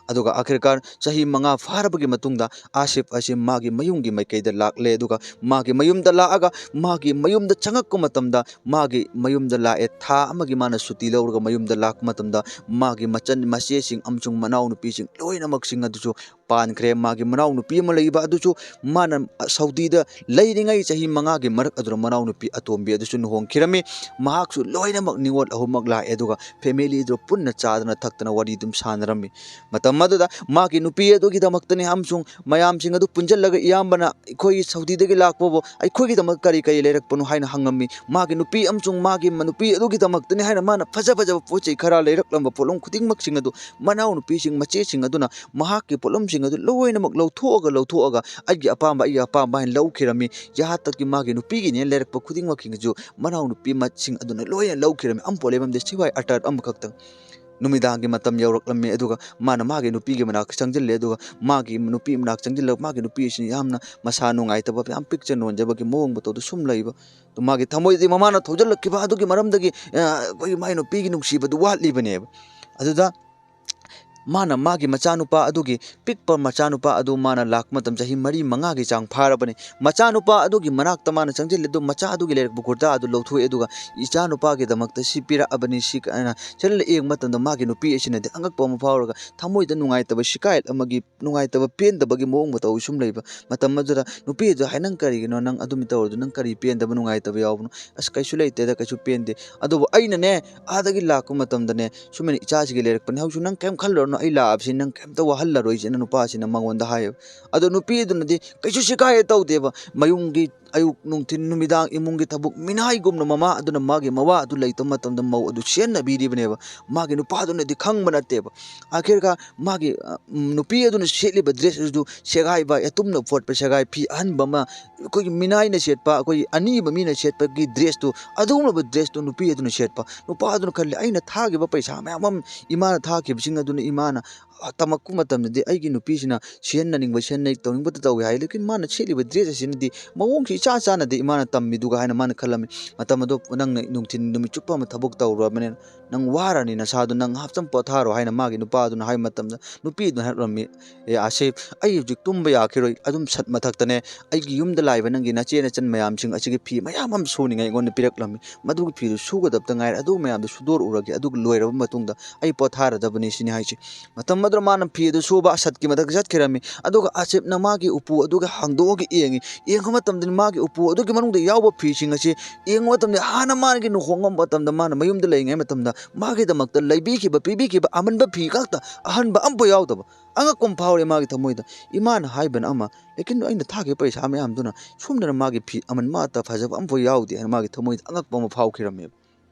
ꯑꯗꯨꯒ ꯑꯥꯈꯤꯔꯀꯥꯔ ꯆꯍꯤ ꯃꯉꯥ ꯐꯥꯔꯕꯒꯤ ꯃꯇꯨꯡꯗ ꯑꯥꯁꯤꯐ ꯑꯁꯤ ꯃꯥꯒꯤ ꯃꯌꯨꯝꯒꯤ ꯃꯥꯏꯀꯩꯗ ꯂꯥꯛꯂꯦ꯫ ꯑꯗꯨꯒ ꯃꯥꯒꯤ ꯃꯌꯨꯝꯗ ꯂꯥꯛꯑꯒ, ꯃꯥꯒꯤ ꯃꯌꯨꯝꯗ ꯆꯪꯉꯛꯄ ꯃꯇꯝꯗ, ꯃꯥꯒꯤ ꯃꯌꯨꯝꯗ ꯂꯥꯛꯑꯦ꯫ ꯊꯥ ꯑꯃꯒꯤ ꯃꯥꯅ ꯁꯨꯇꯤ ꯂꯧꯔꯒ ꯃꯌꯨꯝꯗ ꯂꯥꯛꯄ ꯃꯇꯝꯗ, ꯃꯥꯒꯤ ꯃꯆꯟ ꯃꯆꯦꯁꯤꯡ ꯑꯃꯁꯨꯡ ꯃꯅꯥꯎꯅꯨꯄꯤꯁꯤꯡ ꯂꯣꯏꯅꯃꯛꯁꯤꯡ ꯑꯗꯨꯁꯨ ꯄꯥꯟꯈ꯭ꯔꯦ꯫ ꯃꯥꯒꯤ ꯃꯅꯥꯎꯅꯨꯄꯤ ꯑꯃ ꯂꯩꯕ ꯑꯗꯨꯁꯨ ꯃꯥꯅ ꯁꯥꯎꯗꯤꯗ ꯂꯩꯔꯤꯉꯩ ꯆꯍꯤ ꯃꯉꯥꯒꯤ ꯃꯔꯛ ꯑꯗꯨꯗ ꯃꯅꯥꯎꯅꯨꯄꯤ ꯑꯇꯣꯝꯕꯤ ꯑꯗꯨꯁꯨ ꯂꯨꯍꯣꯡꯈꯤꯔꯝꯃꯤ꯫ ꯃꯍꯥꯛꯁꯨ ꯂꯣꯏꯅꯃꯛ ꯅꯤꯉꯣꯜ ꯑꯍꯨꯝꯃꯛ ꯂꯥꯛꯑꯦ, ꯑꯗꯨꯒ family ꯗꯨ ꯄꯨꯟꯅ ꯆꯥꯗꯅ ꯊꯛꯇꯅ ꯋꯥꯔꯤ ꯑꯗꯨꯝ ꯁꯥꯟꯅꯔꯝꯃꯤ꯫ ꯃꯇꯝ ꯑꯗꯨꯗ ꯃꯥꯒꯤ ꯅꯨꯄꯤ ꯑꯗꯨꯒꯤꯗꯃꯛꯇꯅꯤ ꯑꯃꯁꯨꯡ ꯃꯌꯥꯝꯁꯤꯡ ꯑꯗꯨ ꯄꯨꯟꯁꯤꯜꯂꯒ ꯏꯌꯥꯝꯕꯅ ꯑꯩꯈꯣꯏꯒꯤ ꯁꯥꯎꯗꯤꯗꯒꯤ ꯂꯥꯛꯄꯕꯨ ꯑꯩꯈꯣꯏꯒꯤꯗꯃꯛ ꯀꯔꯤ ꯀꯔꯤ ꯂꯩꯔꯛꯄꯅꯣ ꯍꯥꯏꯅ ꯍꯪꯉꯝꯃꯤ꯫ ꯃꯥꯒꯤ ꯅꯨꯄꯤ ꯑꯃꯁꯨꯡ ꯃꯥꯒꯤ ꯃ-, ꯅꯨꯄꯤ ꯑꯗꯨꯒꯤꯗꯃꯛꯇꯅꯤ ꯍꯥꯏꯅ ꯃꯥꯅ ꯐꯖ ꯐꯖꯕ ꯄꯣꯠ ꯆꯩ ꯈꯔ ꯂꯩꯔꯛꯂꯝꯕ ꯄꯣꯠꯂꯝ ꯈꯨꯗꯤꯡꯃꯛꯁꯤꯡ ꯑꯗꯨ ꯃꯅꯥꯎꯅꯨꯄꯤꯁꯤꯡ, ꯃꯆꯦꯁꯤꯡ ꯑꯗꯨꯅ ꯃꯍꯥꯛꯀꯤ ꯄꯣꯠꯂꯝꯁꯤꯡ ꯑꯗꯨ ꯂꯣꯏꯅꯃꯛ ꯂꯧꯊꯣꯛꯑꯒ, ꯂꯧꯊꯣꯛꯑꯒ ꯑꯩꯒꯤ ꯑꯄꯥꯝꯕ, ꯑꯩꯒꯤ ꯑꯄꯥꯝꯕ ꯍꯥꯏꯅ ꯂꯧꯈꯤꯔꯝꯃꯤ꯫ ꯌꯥꯍꯥ ꯇꯛꯀꯤ ꯃꯥꯒꯤ ꯅꯨꯄꯤꯒꯤꯅꯦꯅ ꯂꯩꯔꯛꯄ ꯈꯨꯗꯤꯡꯃꯛꯁꯤꯡ ꯑꯗꯨꯁꯨ ꯃꯅꯥꯎꯅꯨꯄꯤ ꯃꯁꯤꯡ ꯑꯗꯨꯅ ꯂꯣꯏꯅ ꯂꯧꯈꯤꯔꯝꯃꯤ꯫ ꯑꯃꯐꯥꯎ ꯂꯩꯔꯝꯗꯦ, ꯁꯤꯋꯥꯏ ꯑꯇꯔ ꯑꯃꯈꯛꯇꯪ꯫ ꯅꯨꯃꯤꯗꯥꯡꯒꯤ ꯃꯇꯝ ꯌꯧꯔꯛꯂꯝꯃꯤ, ꯑꯗꯨꯒ ꯃꯥꯅ ꯃꯥꯒꯤ ꯅꯨꯄꯤꯒꯤ ꯃꯅꯥꯛꯇ ꯆꯪꯁꯤꯜꯂꯦ꯫ ꯑꯗꯨꯒ ꯃꯥꯒꯤ ꯅꯨꯄꯤ ꯃꯅꯥꯛ ꯆꯪꯁꯤꯜꯂꯒ ꯃꯥꯒꯤ ꯅꯨꯄꯤ ꯑꯁꯤ ꯌꯥꯝꯅ ꯃꯁꯥ ꯅꯨꯡꯉꯥꯏꯇꯕ, ꯌꯥꯝ ꯄꯤꯛꯆ ꯅꯣꯟꯖꯕꯒꯤ ꯃꯑꯣꯡ ꯃꯇꯧꯗ ꯁꯨꯝ ꯂꯩꯕ꯫ ꯑꯗꯨ ꯃꯥꯒꯤ ꯊꯃꯣꯏꯗꯤ ꯃꯃꯥꯅ ꯊꯧꯖꯤꯜꯂꯛꯈꯤꯕ ꯑꯗꯨꯒꯤ ꯃꯔꯝꯗꯒꯤ, ꯑ, ꯑꯩꯈꯣꯏꯒꯤ ꯃꯥꯒꯤ ꯅꯨꯄꯤꯒꯤ ꯅꯨꯡꯁꯤꯕꯗꯨ ꯋꯥꯠꯂꯤꯕꯅꯦꯕ꯫ ꯑꯗꯨꯗ ꯃꯥꯅ ꯃꯥꯒꯤ ꯃꯆꯥꯅꯨꯄꯥ ꯑꯗꯨꯒꯤ, ꯄꯤꯛꯄ ꯃꯆꯥꯅꯨꯄꯥ ꯑꯗꯨ ꯃꯥꯅ ꯂꯥꯛꯄ ꯃꯇꯝ ꯆꯍꯤ ꯃꯔꯤ ꯃꯉꯥꯒꯤ ꯆꯥꯡ ꯐꯥꯔꯕꯅꯤ꯫ ꯃꯆꯥꯅꯨꯄꯥ ꯑꯗꯨꯒꯤ ꯃꯅꯥꯛꯇ ꯃꯥꯅ ꯆꯪꯁꯤꯜꯂꯦ, ꯑꯗꯨ ꯃꯆꯥ ꯑꯗꯨꯒꯤ ꯂꯩꯔꯛꯄ ꯀꯨꯔꯇꯥ ꯑꯗꯨ ꯂꯧꯊꯣꯛꯑꯦ, ꯑꯗꯨꯒ "ꯏꯆꯥꯅꯨꯄꯥꯒꯤꯗꯃꯛꯇ ꯁꯤ ꯄꯤꯔꯛꯑꯕꯅꯤ", ꯁꯤ ꯀꯥꯏꯅ ꯆꯠꯂ ꯌꯦꯡꯕ ꯃꯇꯝꯗ ꯃꯥꯒꯤ ꯅꯨꯄꯤ ꯑꯁꯤꯅꯗꯤ ꯑꯉꯛꯄ ꯑꯃ ꯐꯥꯎꯔꯒ ꯊꯃꯣꯏꯗ ꯅꯨꯡꯉꯥꯏꯇꯕ, ꯁꯤꯀꯥꯏ ꯑꯃꯒꯤ ꯅꯨꯡꯉꯥꯏꯇꯕ, ꯄꯦꯟꯗꯕꯒꯤ ꯃꯑꯣꯡ ꯃꯇꯧ ꯁꯨꯝ ꯂꯩꯕ ꯃꯇꯝ ꯑꯗꯨꯗ ꯅꯨꯄꯤ ꯑꯗꯨ ꯍꯥꯏ, "ꯅꯪ ꯀꯔꯤꯒꯤꯅꯣ? ꯅꯪ ꯑꯗꯨꯝ ꯇꯧꯔꯗꯨ ꯅꯪ ꯀꯔꯤ ꯄꯦꯟꯗꯕ, ꯅꯨꯡꯉꯥꯏꯇꯕ ꯌꯥꯎꯕꯅꯣ?" "ꯑꯁ, ꯀꯩꯁꯨ ꯂꯩꯇꯦꯗ, ꯀꯩꯁꯨ ꯄꯦꯟꯗꯦ꯫ ꯑꯗꯨꯕꯨ ꯑꯩꯅꯅꯦ, ꯑꯥꯗꯒꯤ ꯂꯥꯛꯄ ꯃꯇꯝꯗꯅꯦ, ꯁꯨꯃꯥꯏꯅ ꯏꯆꯥꯁꯤꯒꯤ ꯂꯩꯔꯛꯄꯅꯦ꯫ ꯍꯧꯖꯤꯛ ꯅꯪ ꯀꯩꯝ ꯈꯜꯂꯨꯔꯅꯨ, ꯑꯩ ꯂꯥꯛꯑꯕꯁꯤ ꯅꯪ ꯀꯩꯝꯇ ꯋꯥꯍꯜꯂꯔꯣꯏꯁꯦꯅ" ꯅꯨꯄꯥꯁꯤꯅ ꯃꯉꯣꯟꯗ ꯍꯥꯏꯌꯦꯕ꯫ ꯑꯗꯣ ꯅꯨꯄꯤ ꯑꯗꯨꯅꯗꯤ ꯀꯩꯁꯨ ꯁꯤꯀꯥꯏ ꯇꯧꯗꯦꯕ꯫ ꯃꯌꯨꯝꯒꯤ ꯑꯌꯨꯛ, ꯅꯨꯡꯊꯤꯟ, ꯅꯨꯃꯤꯗꯥꯡ ꯏꯃꯨꯡꯒꯤ ꯊꯕꯛ ꯃꯤꯅꯥꯏꯒꯨꯝꯅ ꯃꯃꯥ ꯑꯗꯨꯅ ꯃꯥꯒꯤ ꯃꯋꯥ ꯑꯗꯨ ꯂꯩꯇꯕ ꯃꯇꯝꯗ ꯃꯧ ꯑꯗꯨ ꯁꯦꯟꯅꯕꯤꯔꯤꯕꯅꯦꯕ꯫ ꯃꯥꯒꯤ ꯅꯨꯄꯥꯗꯨꯅꯗꯤ ꯈꯪꯕ ꯅꯠꯇꯦꯕ꯫ ꯑꯥꯈꯤꯔꯀꯥꯔ ꯃꯥꯒꯤ, ꯑ, ꯎꯝ, ꯅꯨꯄꯤ ꯑꯗꯨꯅ ꯁꯦꯠꯂꯤꯕ dress ꯑꯗꯨ ꯁꯦꯒꯥꯏꯕ, ꯑꯇꯨꯝꯅ ꯐꯣꯠꯄ ꯁꯦꯒꯥꯏ, ꯐꯤ ꯑꯍꯟꯕ ꯑꯃ, ꯑꯩꯈꯣꯏꯒꯤ ꯃꯤꯅꯥꯏꯅ ꯁꯦꯠꯄ, ꯑꯩꯈꯣꯏꯒꯤ ꯑꯅꯤꯕ ꯃꯤꯅ ꯁꯦꯠꯄꯒꯤ dressꯇꯨ, ꯑꯗꯨꯒꯨꯝꯂꯕ dressꯇꯨ ꯅꯨꯄꯤ ꯑꯗꯨꯅ ꯁꯦꯠꯄ꯫ ꯅꯨꯄꯥ ꯑꯗꯨꯅ ꯈꯜꯂꯤ, "ꯑꯩꯅ ꯊꯥꯈꯤꯕ ꯄꯩꯁꯥ ꯃꯌꯥꯝ ꯑꯃ, ꯏꯃꯥꯅ ꯊꯥꯈꯤꯕꯁꯤꯡ ꯑꯗꯨꯅ ꯏꯃꯥꯅ, ꯑ, ꯇꯝꯃꯛꯄ ꯃꯇꯝꯗꯗꯤ ꯑꯩꯒꯤ ꯅꯨꯄꯤꯁꯤꯅ ꯁꯤꯖꯤꯟꯅꯅꯤꯡꯕ, ꯁꯤꯖꯤꯟꯅꯩ, ꯇꯧꯅꯤꯡꯕꯇ ꯇꯧꯏ ꯍꯥꯏ꯫ ꯂꯦꯀꯤꯟ ꯃꯥꯅ ꯁꯦꯠꯂꯤꯕ dress ꯑꯁꯤꯅꯗꯤ ꯃꯑꯣꯡꯁꯤ ꯏꯆꯥ ꯆꯥꯟꯅꯗꯦ ꯏꯃꯥꯅ ꯇꯝꯃꯤꯗꯨꯒ" ꯍꯥꯏꯅ ꯃꯥꯅ ꯈꯜꯂꯝꯃꯤ꯫ ꯃꯇꯝ ꯑꯗꯨ ꯅꯪꯅ ꯅꯨꯡꯊꯤꯟ ꯅꯨꯃꯤꯠ ꯆꯨꯞꯄ ꯑꯃ ꯊꯕꯛ ꯇꯧꯔꯨꯔꯕꯅꯤꯅ, "ꯅꯪ ꯋꯥꯔꯅꯤ, ꯅꯁꯥꯗꯣ ꯅꯪ ꯉꯥꯏꯍꯥꯛꯇꯪ ꯄꯣꯊꯥꯔꯣ" ꯍꯥꯏꯅ ꯃꯥꯒꯤ ꯅꯨꯄꯥꯗꯨꯅ ꯍꯥꯏꯕ ꯃꯇꯝꯗ, ꯅꯨꯄꯤꯗꯨꯅ ꯍꯥꯏꯔꯛꯂꯝꯃꯤ, "ꯑꯦ ꯑꯥꯁꯤꯐ, ꯑꯩ ꯍꯧꯖꯤꯛ ꯇꯨꯝꯕ ꯌꯥꯈꯤꯔꯣꯏ꯫ ꯑꯗꯨꯝ ꯁꯠ ꯃꯊꯛꯇꯅꯦ, ꯑꯩꯒꯤ ꯌꯨꯝꯗ ꯂꯥꯛꯏꯕ ꯅꯪꯒꯤ ꯅꯆꯦ ꯅꯆꯟ ꯃꯌꯥꯝꯁꯤꯡ ꯑꯁꯤꯒꯤ ꯐꯤ ꯃꯌꯥꯝ ꯑꯃ ꯁꯨꯅꯤꯡꯉꯥꯏ ꯑꯩꯉꯣꯟꯗ ꯄꯤꯔꯛꯂꯝꯃꯤ꯫ ꯃꯗꯨꯒꯤ ꯐꯤꯗꯨ ꯁꯨꯒꯗꯕꯇ ꯉꯥꯏꯔꯦ꯫ ꯑꯗꯨ ꯃꯌꯥꯝꯗꯨ ꯁꯨꯗꯣꯛꯎꯔꯒꯦ꯫ ꯑꯗꯨꯒ ꯂꯣꯏꯔꯕ ꯃꯇꯨꯡꯗ ꯑꯩ ꯄꯣꯊꯥꯔꯗꯕꯅꯤ" ꯁꯤꯅꯤ ꯍꯥꯏꯁꯦ꯫ ꯃꯇꯝ ꯑꯗꯨꯗ ꯃꯥꯅ ꯐꯤ ꯑꯗꯨ ꯁꯨꯕ ꯁꯠꯀꯤ ꯃꯊꯛꯇ ꯆꯠꯈꯤꯔꯝꯃꯤ꯫ ꯑꯗꯨꯒ ꯑꯥꯁꯤꯐꯅ ꯃꯥꯒꯤ ꯎꯄꯨ ꯑꯗꯨꯒ ꯍꯥꯡꯗꯣꯛꯑꯒ ꯌꯦꯡꯉꯤ꯫ ꯌꯦꯡꯕ ꯃꯇꯝꯗ ꯃꯥꯒꯤ ꯎꯄꯨ ꯑꯗꯨꯒꯤ ꯃꯅꯨꯡꯗ ꯌꯥꯎꯕ ꯐꯤꯁꯤꯡ ꯑꯁꯤ ꯌꯦꯡꯕ ꯃꯇꯝꯗ ꯍꯥꯟꯅ ꯃꯥꯒꯤ ꯂꯨꯍꯣꯡꯕ ꯃꯇꯝꯗ ꯃꯥꯅ ꯃꯌꯨꯝꯗ ꯂꯩꯔꯤꯉꯩ ꯃꯇꯝꯗ ꯃꯥꯒꯤꯗꯃꯛꯇ ꯂꯩꯕꯤꯈꯤꯕ, ꯄꯤꯕꯤꯈꯤꯕ ꯑꯃꯟꯕ ꯐꯤ ꯈꯛꯇ, ꯑꯍꯟꯕ ꯑꯃꯐꯥꯎ ꯌꯥꯎꯗꯕ꯫ ꯑꯉꯛꯄ ꯑꯃ ꯐꯥꯎꯔꯦ ꯃꯥꯒꯤ ꯊꯃꯣꯏꯗ꯫ "ꯏꯃꯥꯅ ꯍꯥꯏꯕꯅ ꯑꯃ, ꯂꯦꯀꯤꯟ ꯑꯩꯅ ꯊꯥꯈꯤꯕ ꯄꯩꯁꯥ ꯃꯌꯥꯝꯗꯨꯅ ꯁꯣꯝꯗꯅ ꯃꯥꯒꯤ ꯐꯤ ꯑꯃꯟꯕ ꯑꯃꯠꯇ ꯐꯖꯕ ꯑꯃꯐꯥꯎ ꯌꯥꯎꯗꯦ" ꯍꯥꯏꯅ ꯃꯥꯒꯤ ꯊꯃꯣꯏꯗ ꯑꯉꯛꯄ ꯑꯃ ꯐꯥꯎꯈꯤꯔꯝꯃꯦꯕ꯫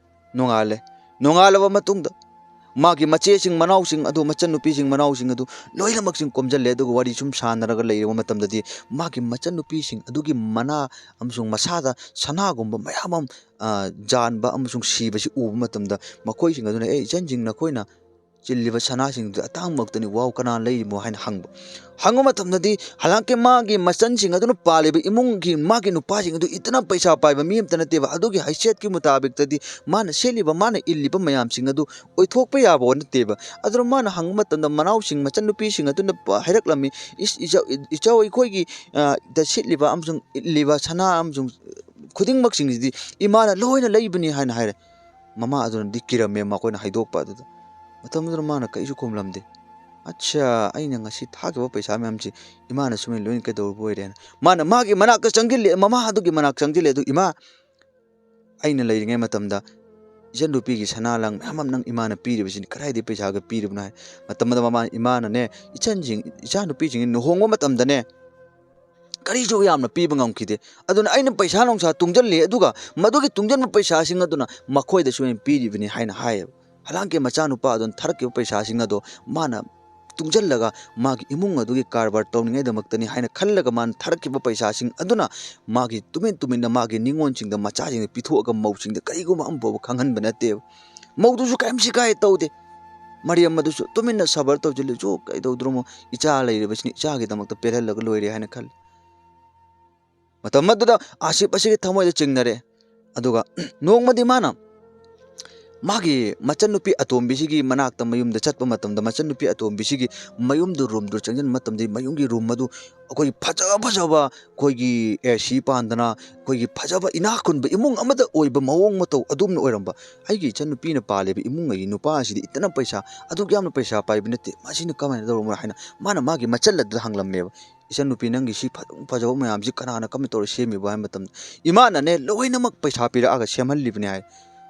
ꯅꯣꯡꯉꯥꯜꯂꯦ꯫ ꯅꯣꯡꯉꯥꯜꯂꯕ ꯃꯇꯨꯡꯗ ꯃꯥꯒꯤ ꯃꯆꯦꯁꯤꯡ ꯃꯅꯥꯎꯁꯤꯡ ꯑꯗꯨ, ꯃꯆꯟꯅꯨꯄꯤꯁꯤꯡ ꯃꯅꯥꯎꯁꯤꯡ ꯑꯗꯨ ꯂꯣꯏꯅꯃꯛꯁꯤꯡ ꯈꯣꯝꯖꯤꯜꯂꯦ꯫ ꯑꯗꯨꯒ ꯋꯥꯔꯤ ꯁꯨꯝ ꯁꯥꯟꯅꯔꯒ ꯂꯩꯔꯕ ꯃꯇꯝꯗꯗꯤ ꯃꯥꯒꯤ ꯃꯆꯟꯅꯨꯄꯤꯁꯤꯡ ꯑꯗꯨꯒꯤ ꯃꯅꯥ ꯑꯃꯁꯨꯡ ꯃꯁꯥꯗ ꯁꯅꯥꯒꯨꯝꯕ ꯃꯌꯥꯝ ꯑꯃ, ꯑ, ꯌꯥꯟꯕ ꯑꯃꯁꯨꯡ ꯁꯤꯕꯁꯤ ꯎꯕ ꯃꯇꯝꯗ ꯃꯈꯣꯏꯁꯤꯡ ꯑꯗꯨꯅ, "ꯑꯦ ꯏꯆꯟꯁꯤꯡ, ꯅꯈꯣꯏꯅ ꯆꯤꯜꯂꯤꯕ ꯁꯅꯥꯁꯤꯡꯗꯨ ꯑꯇꯥꯡꯕ ꯉꯥꯛꯇꯅꯤ, ꯋꯥꯎ, ꯀꯅꯥꯅ ꯂꯩꯔꯤꯃꯣ ꯍꯥꯏꯅ ꯍꯪꯕ꯫ ꯍꯪꯕ ꯃꯇꯝꯗꯗꯤ ꯍꯂꯥꯡꯀꯤ ꯃꯥꯒꯤ ꯃꯆꯟꯁꯤꯡ ꯑꯗꯨꯅ ꯄꯥꯜꯂꯤꯕ ꯏꯃꯨꯡꯒꯤ ꯃꯥꯒꯤ ꯅꯨꯄꯥꯁꯤꯡ ꯑꯗꯨ ꯏꯇꯅ ꯄꯩꯁꯥ ꯄꯥꯏꯕ ꯃꯤ ꯑꯃꯇ ꯅꯠꯇꯦꯕ꯫ ꯑꯗꯨꯒꯤ ꯍꯩꯁꯦꯠꯀꯤ ꯃꯨꯇꯥꯕꯤꯛꯇꯗꯤ ꯃꯥꯅ ꯁꯦꯠꯂꯤꯕ, ꯃꯥꯅ ꯏꯜꯂꯤꯕ ꯃꯌꯥꯝꯁꯤꯡ ꯑꯗꯨ ꯑꯣꯏꯊꯣꯛꯄ ꯌꯥꯕ ꯅꯠꯇꯦꯕ꯫ ꯑꯗꯨꯅ ꯃꯥꯅ ꯍꯪꯕ ꯃꯇꯝꯗ ꯃꯅꯥꯎꯁꯤꯡ, ꯃꯆꯟꯅꯨꯄꯤꯁꯤꯡ ꯑꯗꯨꯅ ꯄ-, ꯍꯥꯏꯔꯛꯂꯝꯃꯤ, "ꯏꯁ, ꯏꯆꯧ-, ꯏꯆꯧ ꯑꯩꯈꯣꯏꯒꯤ, ꯑ, ꯗ ꯁꯦꯠꯂꯤꯕ ꯑꯃꯁꯨꯡ ꯏꯜꯂꯤꯕ ꯁꯅꯥ ꯑꯃꯁꯨꯡ ꯈꯨꯗꯤꯡꯃꯛꯁꯤꯡꯁꯤꯗꯤ ꯏꯃꯥꯅ ꯂꯣꯏꯅ ꯂꯩꯕꯅꯤ" ꯍꯥꯏꯅ ꯍꯥꯏꯔꯦ꯫ ꯃꯃꯥ ꯑꯗꯨꯅꯗꯤ ꯀꯤꯔꯝꯃꯦ ꯃꯈꯣꯏꯅ ꯍꯥꯏꯗꯣꯛꯄ ꯑꯗꯨꯗ꯫ ꯃꯇꯝꯗꯨꯗ ꯃꯥꯅ ꯀꯔꯤꯁꯨ ꯈꯨꯝꯂꯝꯗꯦ꯫ "ꯑꯠꯆꯥ, ꯑꯩꯅ ꯉꯁꯤ ꯊꯥꯈꯤꯕ ꯄꯩꯁꯥ ꯃꯌꯥꯝꯁꯤ ꯏꯃꯥꯅ ꯁꯨꯃꯥꯏꯅ ꯂꯣꯏꯅ ꯀꯩꯗꯧꯔꯨꯕ ꯑꯣꯏꯔꯦꯅ?" ꯃꯥꯅ ꯃꯥꯒꯤ ꯃꯅꯥꯛꯇ ꯆꯪꯁꯤꯜꯂꯦ, ꯃꯃꯥ ꯑꯗꯨꯒꯤ ꯃꯅꯥꯛ ꯆꯪꯁꯤꯜꯂꯦ꯫ "ꯑꯗꯨ ꯏꯃꯥ, ꯑꯩꯅ ꯂꯩꯔꯤꯉꯩ ꯃꯇꯝꯗ ꯏꯆꯟꯅꯨꯄꯤꯒꯤ ꯁꯅꯥ ꯂꯪ ꯃꯌꯥꯝ ꯑꯃ ꯅꯪ ꯏꯃꯥꯅ ꯄꯤꯔꯤꯕꯁꯤꯅꯤ, ꯀꯗꯥꯏꯗꯒꯤ ꯄꯩꯁꯥꯒ ꯄꯤꯔꯤꯕꯅꯣ?" ꯍꯥꯏ꯫ ꯃꯇꯝ ꯑꯗꯨꯗ ꯃꯃꯥ, ꯏꯃꯥꯅꯅꯦ, ꯏꯆꯟꯁꯤꯡ, ꯏꯆꯥꯅꯨꯄꯤꯁꯤꯡ ꯂꯨꯍꯣꯡꯕ ꯃꯇꯝꯗꯅꯦ, ꯀꯔꯤꯁꯨ ꯌꯥꯝꯅ ꯄꯤꯕ ꯉꯝꯈꯤꯗꯦ꯫ ꯑꯗꯨꯅ ꯑꯩꯅ ꯄꯩꯁꯥ ꯅꯨꯡꯁꯥ ꯇꯨꯡꯁꯤꯜꯂꯤ, ꯑꯗꯨꯒ ꯃꯗꯨꯒꯤ ꯇꯨꯡꯁꯤꯟꯕ ꯄꯩꯁꯥꯁꯤꯡ ꯑꯗꯨꯅ ꯃꯈꯣꯏꯗꯁꯨ ꯑꯩꯅ ꯄꯤꯔꯤꯕꯅꯤ ꯍꯥꯏꯅ ꯍꯥꯏꯌꯦꯕ꯫ ꯍꯂꯥꯡꯀꯤ ꯃꯆꯥꯅꯨꯄꯥ ꯑꯗꯨꯅ ꯊꯥꯔꯛꯈꯤꯕ ꯄꯩꯁꯥꯁꯤꯡ ꯑꯗꯣ ꯃꯥꯅ ꯇꯨꯡꯁꯤꯜꯂꯒ ꯃꯥꯒꯤ ꯏꯃꯨꯡ ꯑꯗꯨꯒꯤ ꯀꯔꯕꯥꯔ ꯇꯧꯅꯤꯡꯉꯥꯏꯗꯃꯛꯇꯅꯤ ꯍꯥꯏꯅ ꯈꯜꯂꯒ ꯃꯥꯅ ꯊꯥꯔꯛꯈꯤꯕ ꯄꯩꯁꯥꯁꯤꯡ ꯑꯗꯨꯅ ꯃꯥꯒꯤ ꯇꯨꯃꯤꯟ ꯇꯨꯃꯤꯟꯅ ꯃꯥꯒꯤ ꯅꯤꯉꯣꯜꯁꯤꯡꯗ, ꯃꯆꯥꯁꯤꯡꯗ ꯄꯤꯊꯣꯛꯑꯒ ꯃꯧꯁꯤꯡꯗ ꯀꯔꯤꯒꯨꯝꯕ ꯑꯃ ꯐꯥꯎꯕ ꯈꯪꯍꯟꯕ ꯅꯠꯇꯦꯕ꯫ ꯃꯧꯗꯨꯁꯨ ꯀꯔꯤꯝ ꯁꯤꯀꯥꯏ ꯇꯧꯗꯦ꯫ ꯃꯔꯤ ꯑꯃꯗꯨꯁꯨ ꯇꯨꯃꯤꯟꯅ ꯁꯕꯔ ꯇꯧꯁꯤꯜꯂꯁꯨ ꯀꯩꯗꯧꯗ꯭ꯔꯣꯃꯣ, ꯏꯆꯥ ꯂꯩꯔꯤꯕꯁꯤꯅ ꯏꯆꯥꯒꯤꯗꯃꯛꯇ ꯄꯦꯜꯍꯜꯂꯒ ꯂꯣꯏꯔꯦ ꯍꯥꯏꯅ ꯈꯜꯂꯤ꯫ ꯃꯇꯝ ꯑꯗꯨꯗ ꯑꯥꯁꯤꯞ ꯑꯁꯤꯒꯤ ꯊꯃꯣꯏꯗ ꯆꯤꯡꯅꯔꯦ꯫ ꯑꯗꯨꯒ ꯅꯣꯡꯃꯗꯤ ꯃꯥꯅ ꯃꯥꯒꯤ ꯃꯆꯟꯅꯨꯄꯤ ꯑꯇꯣꯝꯕꯤꯁꯤꯒꯤ ꯃꯅꯥꯛꯇ ꯃꯌꯨꯝꯗ ꯆꯠꯄ ꯃꯇꯝꯗ, ꯃꯆꯟꯅꯨꯄꯤ ꯑꯇꯣꯝꯕꯤꯁꯤꯒꯤ ꯃꯌꯨꯝꯗꯨ, ꯔꯨꯝꯗꯨ ꯆꯪꯁꯤꯟꯕ ꯃꯇꯝꯗ, ꯃꯌꯨꯝꯒꯤ ꯔꯨꯝ ꯑꯗꯨ ꯑꯩꯈꯣꯏꯒꯤ ꯐꯖ ꯐꯖꯕ, ꯑꯩꯈꯣꯏꯒꯤ ꯑꯦ ꯁꯤ ꯄꯥꯟꯗꯅ, ꯑꯩꯈꯣꯏꯒꯤ ꯐꯖꯕ ꯏꯅꯥꯛ ꯈꯨꯟꯕ ꯏꯃꯨꯡ ꯑꯃꯗ ꯑꯣꯏꯕ ꯃꯑꯣꯡ ꯃꯇꯧ ꯑꯗꯨꯝꯅ ꯑꯣꯏꯔꯝꯕ꯫ "ꯑꯩꯒꯤ ꯏꯆꯟꯅꯨꯄꯤꯅ ꯄꯥꯜꯂꯤꯕ ꯏꯃꯨꯡ ꯑꯩꯒꯤ ꯅꯨꯄꯥ ꯑꯁꯤꯗꯤ ꯏꯇꯅ ꯄꯩꯁꯥ ꯑꯗꯨꯛ ꯌꯥꯝꯅ ꯄꯩꯁꯥ ꯄꯥꯏꯕ ꯅꯠꯇꯦ, ꯃꯁꯤꯅ ꯀꯃꯥꯏꯅ ꯇꯧꯔꯝꯕꯅꯣ?" ꯍꯥꯏꯅ ꯃꯥꯅ ꯃꯥꯒꯤ ꯃꯆꯜ ꯑꯗꯨꯗ ꯍꯪꯂꯝꯃꯦꯕ꯫ "ꯏꯆꯟꯅꯨꯄꯤ, ꯅꯪꯒꯤ ꯁꯤ ꯐꯖ-, ꯐꯖꯕ ꯃꯌꯥꯝꯁꯤ ꯀꯅꯥꯅ ꯀꯃꯥꯏꯅ ꯇꯧꯔ ꯁꯦꯝꯃꯤꯕ?" ꯍꯥꯏꯕ ꯃꯇꯝꯗ, "ꯏꯃꯥꯅꯅꯦ ꯂꯣꯏꯅꯃꯛ ꯄꯩꯁꯥ ꯄꯤꯔꯛꯑꯒ ꯁꯦꯝꯍꯜꯂꯤꯕꯅꯤ" ꯍꯥꯏ꯫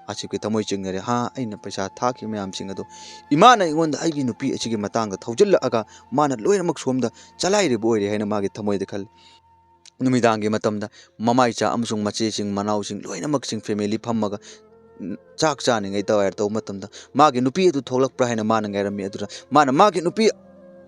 ꯑꯥꯁꯤꯞꯀꯤ ꯊꯃꯣꯏ ꯆꯤꯡꯅꯔꯦ꯫ "ꯍꯥ, ꯑꯩꯅ ꯄꯩꯁꯥ ꯊꯥꯈꯤꯕ ꯃꯌꯥꯝꯁꯤꯡ ꯑꯗꯣ ꯏꯃꯥꯅ ꯑꯩꯉꯣꯟꯗ ꯑꯩꯒꯤ ꯅꯨꯄꯤ ꯑꯁꯤꯒꯤ ꯃꯇꯥꯡꯗ ꯊꯧꯖꯤꯜꯂꯛꯑꯒ ꯃꯥꯅ ꯂꯣꯏꯅꯃꯛ ꯁꯣꯝꯗ ꯆꯂꯥꯏꯔꯤꯕ ꯑꯣꯏꯔꯦ" ꯍꯥꯏꯅ ꯃꯥꯒꯤ ꯊꯃꯣꯏꯗ ꯈꯜꯂꯤ꯫ ꯅꯨꯃꯤꯗꯥꯡꯒꯤ ꯃꯇꯝꯗ ꯃꯃꯥ ꯏꯆꯥ ꯑꯃꯁꯨꯡ ꯃꯆꯦꯁꯤꯡ ꯃꯅꯥꯎꯁꯤꯡ ꯂꯣꯏꯅꯃꯛꯁꯤꯡ ꯐꯦꯃꯤꯂꯤ ꯐꯝꯃꯒ ꯆꯥꯛ ꯆꯥꯅꯤꯡꯉꯩ ꯇꯧꯔ ꯇꯧꯕ ꯃꯇꯝꯗ ꯃꯥꯒꯤ ꯅꯨꯄꯤ ꯑꯗꯨ ꯊꯣꯛꯂꯛꯄ꯭ꯔꯥ ꯍꯥꯏꯅ ꯃꯥꯅ ꯉꯥꯏꯔꯝꯃꯤ꯫ ꯑꯗꯨꯗ ꯃꯥꯅ ꯃꯥꯒꯤ ꯅꯨꯄꯤ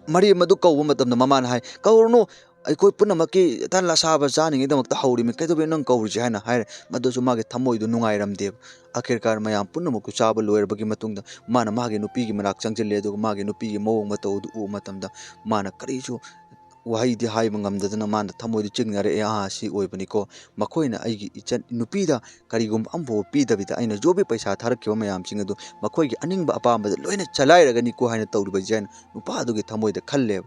ꯃꯔꯤ ꯑꯃꯗꯨ ꯀꯧꯕ ꯃꯇꯝꯗ ꯃꯃꯥꯅ ꯍꯥꯏ, "ꯀꯧꯔꯨꯅꯨ, ꯑꯩꯈꯣꯏ ꯄꯨꯝꯅꯃꯛꯀꯤ ꯇꯟ ꯑꯁꯥꯕ ꯆꯥꯅꯤꯡꯉꯩꯗꯃꯛꯇ ꯍꯧꯔꯤꯃꯤ, ꯀꯩꯗꯧꯕꯩ ꯅꯪ ꯀꯧꯔꯤꯁꯦ?" ꯍꯥꯏꯅ ꯍꯥꯏꯔꯦ꯫ ꯃꯗꯨꯁꯨ ꯃꯥꯒꯤ ꯊꯃꯣꯏꯗꯨ ꯅꯨꯡꯉꯥꯏꯔꯝꯗꯦꯕ꯫ ꯑꯈꯤꯔꯀꯥꯔ ꯃꯌꯥꯝ ꯄꯨꯝꯅꯃꯛꯇꯨ ꯆꯥꯕ ꯂꯣꯏꯔꯕꯒꯤ ꯃꯇꯨꯡꯗ ꯃꯥꯅ ꯃꯥꯒꯤ ꯅꯨꯄꯤꯒꯤ ꯃꯅꯥꯛ ꯆꯪꯁꯤꯜꯂꯦ꯫ ꯑꯗꯨꯒ ꯃꯥꯒꯤ ꯅꯨꯄꯤꯒꯤ ꯃꯑꯣꯡ ꯃꯇꯧ ꯑꯗꯨ ꯎꯕ ꯃꯇꯝꯗ ꯃꯥꯅ ꯀꯔꯤꯁꯨ ꯋꯥꯍꯩꯗꯤ ꯍꯥꯏꯕ ꯉꯝꯗꯗꯅ ꯃꯥꯅ ꯊꯃꯣꯏꯗ ꯆꯤꯡꯅꯔꯛꯑꯦ꯫ "ꯑꯥ, ꯁꯤ ꯑꯣꯏꯕꯅꯤꯀꯣ, ꯃꯈꯣꯏꯅ ꯑꯩꯒꯤ ꯏꯆꯟ ꯅꯨꯄꯤꯗ ꯀꯔꯤꯒꯨꯝꯕ ꯑꯃꯐꯥꯎꯕ ꯄꯤꯗꯕꯤꯗ ꯑꯩꯅ ꯖꯣꯕꯤ ꯄꯩꯁꯥ ꯊꯥꯔꯛꯈꯤꯕ ꯃꯌꯥꯝꯁꯤꯡ ꯑꯗꯨ ꯃꯈꯣꯏꯒꯤ ꯑꯅꯤꯡꯕ ꯑꯄꯥꯝꯕꯗ ꯂꯣꯏꯅ ꯆꯂꯥꯏꯔꯒꯅꯤꯀꯣ" ꯍꯥꯏꯅ ꯇꯧꯔꯤꯕꯁꯦ ꯍꯥꯏꯅ ꯅꯨꯄꯥ ꯑꯗꯨꯒꯤ ꯊꯃꯣꯏꯗ ꯈꯜꯂꯦꯕ꯫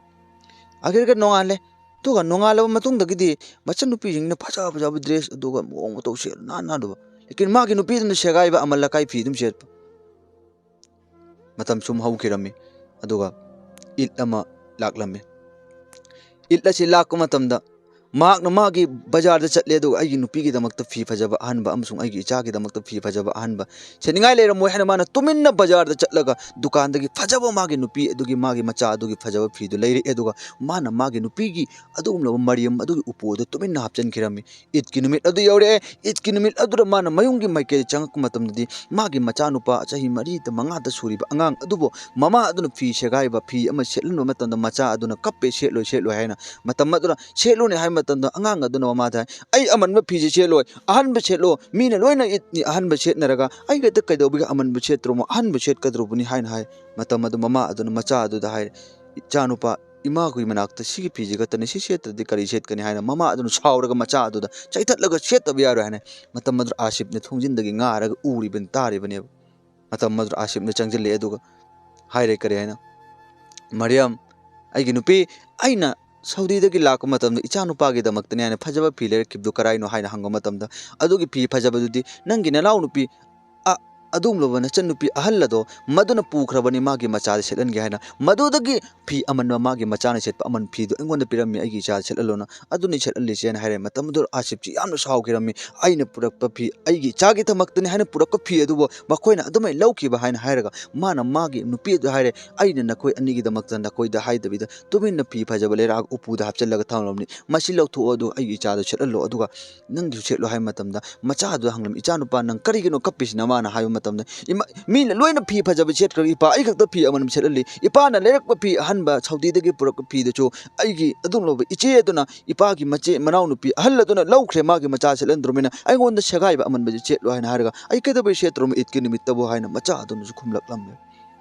ꯑꯈꯤꯔꯀꯥꯔ ꯅꯣꯡꯉꯥꯜꯂꯦ꯫ ꯑꯗꯨꯒ ꯅꯣꯡꯉꯥꯜꯂꯕ ꯃꯇꯨꯡꯗꯒꯤꯗꯤ ꯃꯆꯟꯅꯨꯄꯤꯁꯤꯡꯅ ꯐꯖ ꯐꯖꯕ ꯗ꯭ꯔꯦꯁ ꯑꯗꯨꯒ ꯃꯑꯣꯡ ꯃꯇꯧ ꯁꯦꯠ ꯅꯥꯟ ꯅꯥꯜꯂꯨꯕ꯫ ꯂꯦꯀꯤꯟ ꯃꯥꯒꯤ ꯅꯨꯄꯤꯗꯨꯅ ꯁꯦꯒꯥꯏꯕ ꯑꯃꯜ ꯑꯀꯥꯏ ꯐꯤ ꯑꯗꯨꯝ ꯁꯦꯠꯄ꯫ ꯃꯇꯝ ꯁꯨꯝ ꯍꯧꯈꯤꯔꯝꯃꯤ꯫ ꯑꯗꯨꯒ ꯏꯗ ꯑꯃ ꯂꯥꯛꯂꯝꯃꯤ꯫ ꯏꯗ ꯑꯁꯤ ꯂꯥꯛꯄ ꯃꯇꯝꯗ ꯃꯍꯥꯛꯅ ꯃꯥꯒꯤ ꯕꯖꯥꯔꯗ ꯆꯠꯂꯦ, ꯑꯗꯨꯒ ꯑꯩꯒꯤ ꯅꯨꯄꯤꯒꯤꯗꯃꯛꯇ ꯐꯤ ꯐꯖꯕ ꯑꯍꯟꯕ ꯑꯃꯁꯨꯡ ꯑꯩꯒꯤ ꯏꯆꯥꯒꯤꯗꯃꯛꯇ ꯐꯤ ꯐꯖꯕ ꯑꯍꯟꯕ ꯁꯦꯠꯅꯤꯡꯉꯥꯏ ꯂꯩꯔꯝꯃꯣꯏ ꯍꯥꯏꯅ ꯃꯥꯅ ꯇꯨꯃꯤꯟꯅ ꯕꯖꯥꯔꯗ ꯆꯠꯂꯒ ꯗꯨꯀꯥꯟꯗꯒꯤ ꯐꯖꯕ ꯃꯥꯒꯤ ꯅꯨꯄꯤ ꯑꯗꯨꯒꯤ, ꯃꯥꯒꯤ ꯃꯆꯥ ꯑꯗꯨꯒꯤ ꯐꯖꯕ ꯐꯤꯗꯨ ꯂꯩꯔꯛꯑꯦ꯫ ꯑꯗꯨꯒ ꯃꯥꯅ ꯃꯥꯒꯤ ꯅꯨꯄꯤꯒꯤ ꯑꯗꯨꯒꯨꯝꯂꯕ ꯃꯔꯤꯌꯝ ꯑꯗꯨꯒꯤ ꯎꯄꯨ ꯑꯗꯨ ꯇꯨꯃꯤꯟꯅ ꯍꯥꯞꯆꯤꯟꯈꯤꯔꯝꯃꯤ꯫ ꯏꯗꯀꯤ ꯅꯨꯃꯤꯠ ꯑꯗꯨ ꯌꯧꯔꯛꯑꯦ꯫ ꯏꯗꯀꯤ ꯅꯨꯃꯤꯠ ꯑꯗꯨꯗ ꯃꯥꯅ ꯃꯌꯨꯝꯒꯤ ꯃꯥꯏꯀꯩꯗ ꯆꯪꯉꯛꯄ ꯃꯇꯝꯗꯗꯤ ꯃꯥꯒꯤ ꯃꯆꯥꯅꯨꯄꯥ ꯆꯍꯤ ꯃꯔꯤꯗ ꯃꯉꯥꯗ ꯁꯨꯔꯤꯕ ꯑꯉꯥꯡ ꯑꯗꯨꯕꯨ ꯃꯃꯥ ꯑꯗꯨꯅ ꯐꯤ ꯁꯦꯒꯥꯏꯕ ꯐꯤ ꯑꯃ ꯁꯦꯠꯍꯟꯕ ꯃꯇꯝꯗ ꯃꯆꯥ ꯑꯗꯨꯅ ꯀꯞꯄꯦ, "ꯁꯦꯠꯂꯣꯏ, ꯁꯦꯠꯂꯣꯏ" ꯍꯥꯏꯅ꯫ ꯃꯇꯝ ꯑꯗꯨꯗ "ꯁꯦꯠꯂꯨꯅꯦ" ꯍꯥꯏꯕ ꯃꯇꯝꯗ ꯑꯉꯥꯡ ꯑꯗꯨꯅ ꯃꯃꯥꯗ ꯍꯥꯏ, "ꯑꯩ ꯑꯃꯟꯕ ꯐꯤꯁꯦ ꯁꯦꯠꯂꯣꯏ, ꯑꯍꯟꯕ ꯁꯦꯠꯂꯣ, ꯃꯤꯅ ꯂꯣꯏꯅ ꯏꯗꯅꯤ ꯑꯍꯟꯕ ꯁꯦꯠꯅꯔꯒ ꯑꯩ ꯈꯛꯇ ꯀꯩꯗꯧꯕꯒꯤ ꯑꯃꯟꯕ ꯁꯦꯠꯇ꯭ꯔꯣꯃꯣ, ꯑꯍꯟꯕ ꯁꯦꯠꯀꯗ꯭ꯔꯕꯅꯤ" ꯍꯥꯏꯅ ꯍꯥꯏ꯫ ꯃꯇꯝ ꯑꯗꯨ ꯃꯃꯥ ꯑꯗꯨꯅ ꯃꯆꯥ ꯑꯗꯨꯗ ꯍꯥꯏꯔꯦ, "ꯏꯆꯥꯅꯨꯄꯥ, ꯏꯃꯥꯈꯣꯏ ꯃꯅꯥꯛꯇ ꯁꯤꯒꯤ ꯐꯤꯁꯤ ꯈꯛꯇꯅꯤ, ꯁꯤ ꯁꯦꯠꯇ꯭ꯔꯗꯤ ꯀꯔꯤ ꯁꯦꯠꯀꯅꯤ?" ꯍꯥꯏꯅ ꯃꯃꯥ ꯑꯗꯨꯅ ꯁꯥꯎꯔꯒ ꯃꯆꯥ ꯑꯗꯨꯗ ꯆꯩꯊꯠꯂꯒ "ꯁꯦꯠꯇꯕ ꯌꯥꯔꯣꯏ" ꯍꯥꯏꯅ꯫ ꯃꯇꯝ ꯑꯗꯨꯗ ꯑꯥꯁꯤꯞꯅ ꯊꯣꯡꯖꯤꯟꯗꯒꯤ ꯉꯥꯔꯒ ꯎꯔꯤꯕꯅꯤ, ꯇꯥꯔꯤꯕꯅꯦꯕ꯫ ꯃꯇꯝ ꯑꯗꯨꯗ ꯑꯥꯁꯤꯞꯅ ꯆꯪꯁꯤꯜꯂꯛꯑꯦ ꯑꯗꯨꯒ ꯍꯥꯏꯔꯦ, ꯀꯔꯤ ꯍꯥꯏꯅ, "ꯃꯔꯤꯌꯝ, ꯑꯩꯒꯤ ꯅꯨꯄꯤ, ꯑꯩꯅ ꯁꯧꯗꯤꯗꯒꯤ ꯂꯥꯛꯄ ꯃꯇꯝꯗ ꯏꯆꯥꯅꯨꯄꯥꯒꯤꯗꯃꯛꯇꯅꯦ ꯍꯥꯏꯅ ꯐꯖꯕ ꯐꯤ ꯂꯩꯔꯛꯈꯤꯕꯗꯨ ꯀꯔꯥꯏꯅꯣ?" ꯍꯥꯏꯅ ꯍꯪꯕ ꯃꯇꯝꯗ, "ꯑꯗꯨꯒꯤ ꯐꯤ ꯐꯖꯕꯗꯨꯗꯤ ꯅꯪꯒꯤ ꯅꯅꯥꯎꯅꯨꯄꯤ, ꯑ, ꯑꯗꯨꯒꯨꯝꯂꯕ ꯅꯆꯟꯅꯨꯄꯤ ꯑꯍꯜ ꯑꯗꯣ ꯃꯗꯨꯅ ꯄꯨꯈ꯭ꯔꯕꯅꯤ, ꯃꯥꯒꯤ ꯃꯆꯥꯗ ꯁꯦꯠꯍꯟꯒꯦ ꯍꯥꯏꯅ꯫ ꯃꯗꯨꯗꯒꯤ ꯐꯤ ꯑꯃꯟꯕ, ꯃꯥꯒꯤ ꯃꯆꯥꯅ ꯁꯦꯠꯄ ꯑꯃꯟ ꯐꯤꯗꯨ ꯑꯩꯉꯣꯟꯗ ꯄꯤꯔꯝꯃꯤ, ꯑꯩꯒꯤ ꯏꯆꯥꯗ ꯁꯦꯠꯍꯜꯂꯣꯅ, ꯑꯗꯨꯅꯤ ꯁꯦꯠꯍꯜꯂꯤꯁꯦꯅ" ꯍꯥꯏꯔꯦ꯫ ꯃꯇꯝ ꯑꯗꯨꯗ ꯑꯥꯁꯤꯞꯁꯤ ꯌꯥꯝꯅ ꯁꯥꯎꯈꯤꯔꯝꯃꯤ꯫ "ꯑꯩꯅ ꯄꯨꯔꯛꯄ ꯐꯤ, ꯑꯩꯒꯤ ꯏꯆꯥꯒꯤꯗꯃꯛꯇꯅꯤ ꯍꯥꯏꯅ ꯄꯨꯔꯛꯄ ꯐꯤ ꯑꯗꯨꯕꯨ ꯃꯈꯣꯏꯅ ꯑꯗꯨꯃꯥꯏꯅ ꯂꯧꯈꯤꯕ" ꯍꯥꯏꯅ ꯍꯥꯏꯔꯒ ꯃꯥꯅ ꯃꯥꯒꯤ ꯅꯨꯄꯤ ꯑꯗꯨ ꯍꯥꯏꯔꯦ, "ꯑꯩꯅ ꯅꯈꯣꯏ ꯑꯅꯤꯒꯤꯗꯃꯛꯇ ꯅꯈꯣꯏꯗ ꯍꯥꯏꯗꯕꯤꯗ ꯇꯨꯃꯤꯟꯅ ꯐꯤ ꯐꯖꯕ ꯂꯩꯔꯛꯑꯒ ꯎꯄꯨꯗ ꯍꯥꯞꯆꯤꯜꯂꯒ ꯊꯝꯂꯝꯕꯅꯤ꯫ ꯃꯁꯤ ꯂꯧꯊꯣꯛꯑꯣ ꯑꯗꯨꯒ ꯑꯩꯒꯤ ꯏꯆꯥꯗ ꯁꯦꯠꯍꯜꯂꯣ, ꯑꯗꯨꯒ ꯅꯪꯒꯤꯁꯨ ꯁꯦꯠꯂꯣ" ꯍꯥꯏꯕ ꯃꯇꯝꯗ ꯃꯆꯥꯗꯨꯗ ꯍꯪꯂꯝꯃꯤ, "ꯏꯆꯥꯅꯨꯄꯥ, ꯅꯪ ꯀꯔꯤꯒꯤꯅꯣ ꯀꯞꯄꯤꯁꯤꯅ?" ꯃꯥꯅ ꯍꯥꯏꯕ ꯃꯇꯝꯗ ꯏꯃꯥ, ꯃꯤꯅ ꯂꯣꯏꯅ ꯐꯤ ꯐꯖꯕ ꯁꯦꯠꯈ꯭ꯔꯒ ꯏꯄꯥ ꯑꯩ ꯈꯛꯇ ꯐꯤ ꯑꯃꯟꯕ ꯁꯦꯠꯍꯜꯂꯤ꯫ ꯏꯄꯥꯅ ꯂꯩꯔꯛꯄ ꯐꯤ, ꯑꯍꯟꯕ ꯁꯥꯎꯗꯤꯗꯒꯤ ꯄꯨꯔꯛꯄ ꯐꯤꯗꯨꯁꯨ ꯑꯩꯒꯤ ꯑꯗꯨꯒꯨꯝꯂꯕ ꯏꯆꯦ ꯑꯗꯨꯅ, ꯏꯄꯥꯒꯤ ꯃꯆꯦ ꯃꯅꯥꯎꯅꯨꯄꯤ ꯑꯍꯜ ꯑꯗꯨꯅ ꯂꯧꯈ꯭ꯔꯦ, ꯃꯥꯒꯤ ꯃꯆꯥ ꯁꯦꯠꯍꯟꯗ꯭ꯔꯃꯤꯅ ꯑꯩꯉꯣꯟꯗ ꯁꯦꯒꯥꯏꯕ ꯑꯃꯟꯕꯁꯤ ꯁꯦꯠꯂꯣ ꯍꯥꯏꯅ ꯍꯥꯏꯔꯒ, ꯑꯩ ꯀꯩꯗꯧꯕꯩ ꯁꯦꯠꯇ꯭ꯔꯣꯃꯣ ꯏꯗꯀꯤ ꯅꯨꯃꯤꯠꯇꯕꯨ ꯍꯥꯏꯅ ꯃꯆꯥ ꯑꯗꯨꯅꯁꯨ ꯈꯨꯝꯂꯛꯂꯝꯃꯦ꯫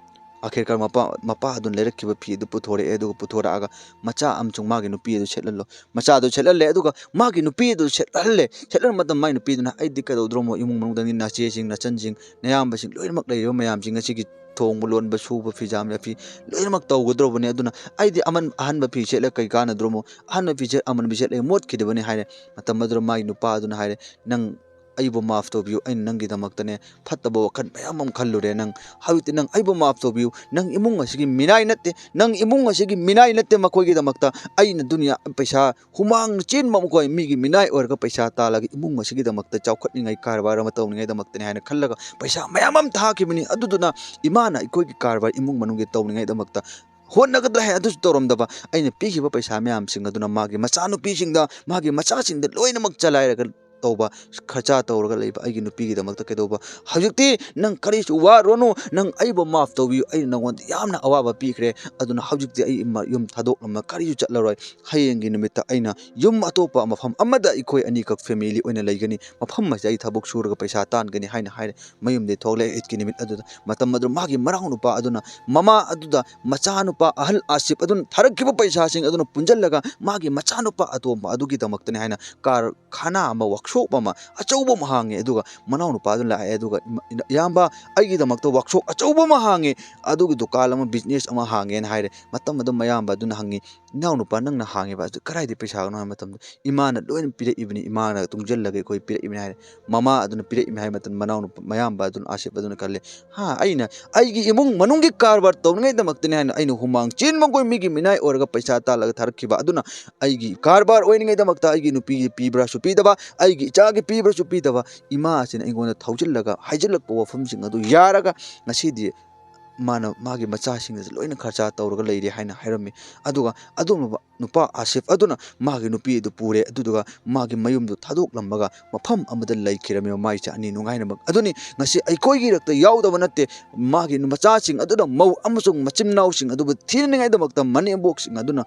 ꯑꯥꯈꯤꯔꯀꯥꯔ ꯃꯄꯥ, ꯃꯄꯥ ꯑꯗꯨꯅ ꯂꯩꯔꯛꯈꯤꯕ ꯐꯤ ꯑꯗꯨ ꯄꯨꯊꯣꯔꯛꯑꯦ꯫ ꯑꯗꯨꯒ ꯄꯨꯊꯣꯔꯛꯑꯒ ꯃꯆꯥ ꯑꯃꯁꯨꯡ ꯃꯥꯒꯤ ꯅꯨꯄꯤ ꯑꯗꯨ ꯁꯦꯠꯍꯜꯂꯣ, ꯃꯆꯥꯗꯨ ꯁꯦꯠꯍꯜꯂꯦ꯫ ꯑꯗꯨꯒ ꯃꯥꯒꯤ ꯅꯨꯄꯤ ꯑꯗꯨ ꯁꯦꯠꯍꯜꯂꯦ꯫ ꯁꯦꯠꯍꯟꯕ ꯃꯇꯝꯗ ꯃꯥꯒꯤ ꯅꯨꯄꯤꯗꯨꯅ, "ꯑꯩꯗꯤ ꯀꯩꯗꯧꯗ꯭ꯔꯣꯃꯣ, ꯏꯃꯨꯡ ꯃꯅꯨꯡꯗꯅꯤ ꯅꯆꯦꯁꯤꯡ, ꯅꯆꯟꯁꯤꯡ, ꯅꯌꯥꯝꯕꯁꯤꯡ ꯂꯣꯏꯅꯃꯛ ꯂꯩꯔꯤꯕ ꯃꯌꯥꯝꯁꯤꯡ ꯑꯁꯤꯒꯤ ꯊꯣꯡꯕ ꯂꯣꯟꯕ, ꯁꯨꯕ, ꯐꯤꯖꯥꯝ ꯌꯥꯐꯤ ꯂꯣꯏꯅꯃꯛ ꯇꯧꯒꯗ꯭ꯔꯕꯅꯤ꯫ ꯑꯗꯨꯅ ꯑꯩꯗꯤ ꯑꯃꯟ-, ꯑꯍꯟꯕ ꯐꯤ ꯁꯦꯠꯂꯒ ꯀꯩ ꯀꯥꯟꯅꯗ꯭ꯔꯣꯃꯣ? ꯑꯍꯟꯕ ꯐꯤ ꯁꯦꯠ-, ꯑꯃꯟꯕ ꯁꯦꯠꯂꯒ ꯃꯣꯠꯈꯤꯗꯕꯅꯤ" ꯍꯥꯏꯔꯦ꯫ ꯃꯇꯝ ꯑꯗꯨꯗ ꯃꯥꯒꯤ ꯅꯨꯄꯥ ꯑꯗꯨꯅ ꯍꯥꯏꯔꯦ, "ꯅꯪ ꯑꯩꯕꯨ ꯃꯥꯐ ꯇꯧꯕꯤꯌꯨ, ꯑꯩꯅ ꯅꯪꯒꯤꯗꯃꯛꯇꯅꯦ ꯐꯠꯇꯕ ꯋꯥꯈꯜ ꯃꯌꯥꯝ ꯑꯃ ꯈꯜꯂꯨꯔꯦ꯫ ꯅꯪ ꯍꯧꯖꯤꯛꯇꯤ ꯅꯪ ꯑꯩꯕꯨ ꯃꯥꯐ ꯇꯧꯕꯤꯌꯨ꯫ ꯅꯪ ꯏꯃꯨꯡ ꯑꯁꯤꯒꯤ ꯃꯤꯅꯥꯏ ꯅꯠꯇꯦ, ꯅꯪ ꯏꯃꯨꯡ ꯑꯁꯤꯒꯤ ꯃꯤꯅꯥꯏ ꯅꯠꯇꯦ꯫ ꯃꯈꯣꯏꯒꯤꯗꯃꯛꯇ ꯑꯩꯅ ꯗꯨꯅꯤꯌꯥ ꯄꯩꯁꯥ ꯍꯨꯃꯥꯡꯅ ꯆꯦꯟꯕ ꯃꯈꯣꯏ ꯃꯤꯒꯤ ꯃꯤꯅꯥꯏ ꯑꯣꯏꯔꯒ ꯄꯩꯁꯥ ꯇꯥꯜꯂꯒ ꯏꯃꯨꯡ ꯑꯁꯤꯒꯤꯗꯃꯛꯇ ꯆꯥꯎꯈꯠꯅꯤꯡꯉꯥꯏ ꯀꯔꯕꯥꯔ ꯑꯃ ꯇꯧꯅꯤꯡꯉꯥꯏꯗꯃꯛꯇꯅꯤ" ꯍꯥꯏꯅ ꯈꯜꯂꯒ ꯄꯩꯁꯥ ꯃꯌꯥꯝ ꯑꯃ ꯊꯥꯈꯤꯕꯅꯤ꯫ ꯑꯗꯨꯗꯨꯅ ꯏꯃꯥꯅ ꯑꯩꯈꯣꯏꯒꯤ ꯀꯔꯕꯥꯔ ꯏꯃꯨꯡ ꯃꯅꯨꯡꯒꯤ ꯇꯧꯅꯤꯡꯉꯥꯏꯗꯃꯛꯇ ꯍꯣꯠꯅꯒꯗ꯭ꯔꯥ ꯍꯥꯏ, ꯑꯗꯨꯁꯨ ꯇꯧꯔꯝꯗꯕ꯫ ꯑꯩꯅ ꯄꯤꯈꯤꯕ ꯄꯩꯁꯥ ꯃꯌꯥꯝꯁꯤꯡ ꯑꯗꯨꯅ ꯃꯥꯒꯤ ꯃꯆꯥꯅꯨꯄꯤꯁꯤꯡꯗ, ꯃꯥꯒꯤ ꯃꯆꯥꯁꯤꯡꯗ ꯂꯣꯏꯅꯃꯛ ꯆꯂꯥꯏꯔꯒ ꯇꯧꯕ, ꯈꯔꯆꯥ ꯇꯧꯔꯒ ꯂꯩꯕ ꯑꯩꯒꯤ ꯅꯨꯄꯤꯒꯤꯗꯃꯛꯇ ꯀꯩꯗꯧꯕ? ꯍꯧꯖꯤꯛꯇꯤ ꯅꯪ ꯀꯔꯤꯁꯨ ꯋꯥꯔꯨꯔꯅꯨ, ꯅꯪ ꯑꯩꯕꯨ ꯃꯥꯐ ꯇꯧꯕꯤꯌꯨ, ꯑꯩꯅ ꯅꯪꯉꯣꯟꯗ ꯌꯥꯝꯅ ꯑꯋꯥꯕ ꯄꯤꯈ꯭ꯔꯦ꯫ ꯑꯗꯨꯅ ꯍꯧꯖꯤꯛꯇꯤ ꯑꯩ ꯏꯃ-, ꯌꯨꯝ ꯊꯥꯗꯣꯛꯂꯝꯃ ꯀꯔꯤꯁꯨ ꯆꯠꯂꯔꯣꯏ꯫ ꯍꯌꯦꯡꯒꯤ ꯅꯨꯃꯤꯠꯇ ꯑꯩꯅ ꯌꯨꯝ ꯑꯇꯣꯞꯄ ꯃꯐꯝ ꯑꯃꯗ ꯑꯩꯈꯣꯏ ꯑꯅꯤꯈꯛ family ꯑꯣꯏꯅ ꯂꯩꯒꯅꯤ, ꯃꯐꯝ ꯑꯁꯤꯗ ꯑꯩ ꯊꯕꯛ ꯁꯨꯔꯒ ꯄꯩꯁꯥ ꯇꯥꯟꯒꯅꯤ ꯍꯥꯏꯅ ꯍꯥꯏꯔꯦ꯫ ꯃꯌꯨꯝꯗꯒꯤ ꯊꯣꯛꯂꯛꯑꯦ꯫ ꯏꯗꯀꯤ ꯅꯨꯃꯤꯠ ꯑꯗꯨꯗ, ꯃꯇꯝ ꯑꯗꯨꯗ ꯃꯥꯒꯤ ꯃꯅꯥꯎꯅꯨꯄꯥ ꯑꯗꯨꯅ ꯃꯃꯥ ꯑꯗꯨꯗ ꯃꯆꯥꯅꯨꯄꯥ ꯑꯍꯜ ꯑꯥꯁꯤꯐ ꯑꯗꯨꯅ ꯊꯥꯔꯛꯈꯤꯕ ꯄꯩꯁꯥꯁꯤꯡ ꯑꯗꯨꯅ ꯄꯨꯟꯁꯤꯜꯂꯒ ꯃꯥꯒꯤ ꯃꯆꯥꯅꯨꯄꯥ ꯑꯇꯣꯝꯕ ꯑꯗꯨꯒꯤꯗꯃꯛꯇꯅꯤ ꯍꯥꯏꯅ ꯀꯥꯔꯈꯥꯅꯥ ꯑꯃ, workshop ꯑꯃ ꯑꯆꯧꯕ ꯑꯃ ꯍꯥꯡꯉꯦ꯫ ꯑꯗꯨꯒ ꯃꯅꯥꯎꯅꯨꯄꯥ ꯑꯗꯨꯅ ꯂꯥꯛꯑꯦ, ꯑꯗꯨꯒ, "ꯏꯃ-, ꯏꯌꯥꯝꯕ, ꯑꯩꯒꯤꯗꯃꯛꯇ workshop ꯑꯆꯧꯕ ꯑꯃ ꯍꯥꯡꯉꯦ, ꯑꯗꯨꯒꯤ ꯗꯨꯀꯥꯟ ꯑꯃ, business ꯑꯃ ꯍꯥꯡꯉꯦꯅ" ꯍꯥꯏꯔꯦ꯫ ꯃꯇꯝ ꯑꯗꯨ ꯃꯌꯥꯝꯕ ꯑꯗꯨꯅ ꯍꯪꯉꯤ, "ꯏꯅꯥꯎꯅꯨꯄꯥ, ꯅꯪꯅ ꯍꯥꯡꯉꯤꯕ ꯑꯗꯨ ꯀꯗꯥꯏꯗꯒꯤ ꯄꯩꯁꯥꯅꯣ?" ꯍꯥꯏꯕ ꯃꯇꯝꯗ, "ꯏꯃꯥꯅ ꯂꯣꯏꯅ ꯄꯤꯔꯛꯏꯕꯅꯤ, ꯏꯃꯥꯅ ꯇꯨꯡꯁꯤꯜꯂꯒ ꯑꯩꯈꯣꯏ ꯄꯤꯔꯛꯏꯕꯅꯤ" ꯍꯥꯏꯔꯦ꯫ ꯃꯃꯥ ꯑꯗꯨꯅ ꯄꯤꯔꯛꯏꯕꯅꯤ ꯍꯥꯏꯕ ꯃꯇꯝꯗ, ꯃꯅꯥꯎꯅꯨꯄꯥ, ꯃꯌꯥꯝꯕ ꯑꯗꯨꯅ, ꯑꯥꯁꯤꯐ ꯑꯗꯨꯅ ꯈꯜꯂꯦ, "ꯍꯥ, ꯑꯩꯅ ꯑꯩꯒꯤ ꯏꯃꯨꯡ ꯃꯅꯨꯡꯒꯤ ꯀꯔꯕꯥꯔ ꯇꯧꯅꯤꯡꯉꯥꯏꯗꯃꯛꯇꯅꯤ ꯍꯥꯏꯅ ꯑꯩꯅ ꯍꯨꯃꯥꯡ ꯆꯦꯟꯕꯈꯣꯏ ꯃꯤꯒꯤ ꯃꯤꯅꯥꯏ ꯑꯣꯏꯔꯒ ꯄꯩꯁꯥ ꯇꯥꯜꯂꯒ ꯊꯥꯔꯛꯈꯤꯕ ꯑꯗꯨꯅ ꯑꯩꯒꯤ ꯀꯔꯕꯥꯔ ꯑꯣꯏꯅꯤꯡꯉꯥꯏꯗꯃꯛꯇ ꯑꯩꯒꯤ ꯅꯨꯄꯤꯒꯤ ꯄꯤꯕ꯭ꯔꯥꯁꯨ ꯄꯤꯗꯕ, ꯑꯩꯒꯤ ꯏꯆꯥꯒꯤ ꯄꯤꯕ꯭ꯔꯥꯁꯨ ꯄꯤꯗꯕ, ꯏꯃꯥ ꯑꯁꯤꯅ ꯑꯩꯉꯣꯟꯗ ꯊꯧꯖꯤꯜꯂꯒ ꯍꯥꯏꯖꯤꯜꯂꯛꯄ ꯋꯥꯐꯝꯁꯤꯡ ꯑꯗꯨ ꯌꯥꯔꯒ ꯉꯁꯤꯗꯤ ꯃꯥꯅ ꯃꯥꯒꯤ ꯃꯆꯥꯁꯤꯡꯗꯁꯨ ꯂꯣꯏꯅ ꯈꯔꯆꯥ ꯇꯧꯔꯒ ꯂꯩꯔꯦ ꯍꯥꯏꯅ ꯍꯥꯏꯔꯝꯃꯤ꯫ ꯑꯗꯨꯒ ꯑꯗꯨꯒꯨꯝꯂꯕ ꯅꯨꯄꯥ ꯑꯥꯁꯤꯐ ꯑꯗꯨꯅ ꯃꯥꯒꯤ ꯅꯨꯄꯤ ꯑꯗꯨ ꯄꯨꯔꯦ, ꯑꯗꯨꯗꯨꯒ ꯃꯥꯒꯤ ꯃꯌꯨꯝꯗꯨ ꯊꯥꯗꯣꯛꯂꯝꯃꯒ ꯃꯐꯝ ꯑꯃꯗ ꯂꯩꯈꯤꯔꯝꯃꯤ ꯃꯃꯥ ꯏꯆꯥ ꯑꯅꯤ ꯅꯨꯡꯉꯥꯏꯅꯃꯛ꯫ ꯑꯗꯨꯅꯤ ꯉꯁꯤ ꯑꯩꯈꯣꯏꯒꯤ ꯏꯔꯛꯇ ꯌꯥꯎꯗꯕ ꯅꯠꯇꯦ, ꯃꯥꯒꯤ ꯃꯆꯥꯁꯤꯡ ꯑꯗꯨꯅ ꯃꯧ ꯑꯃꯁꯨꯡ ꯃꯆꯤꯟ ꯃꯅꯥꯎꯁꯤꯡ ꯑꯗꯨꯕꯨ ꯊꯤꯅꯅꯤꯡꯉꯥꯏꯗꯃꯛꯇ ꯃꯅꯦꯝꯕꯣꯛꯁꯤꯡ ꯑꯗꯨꯅ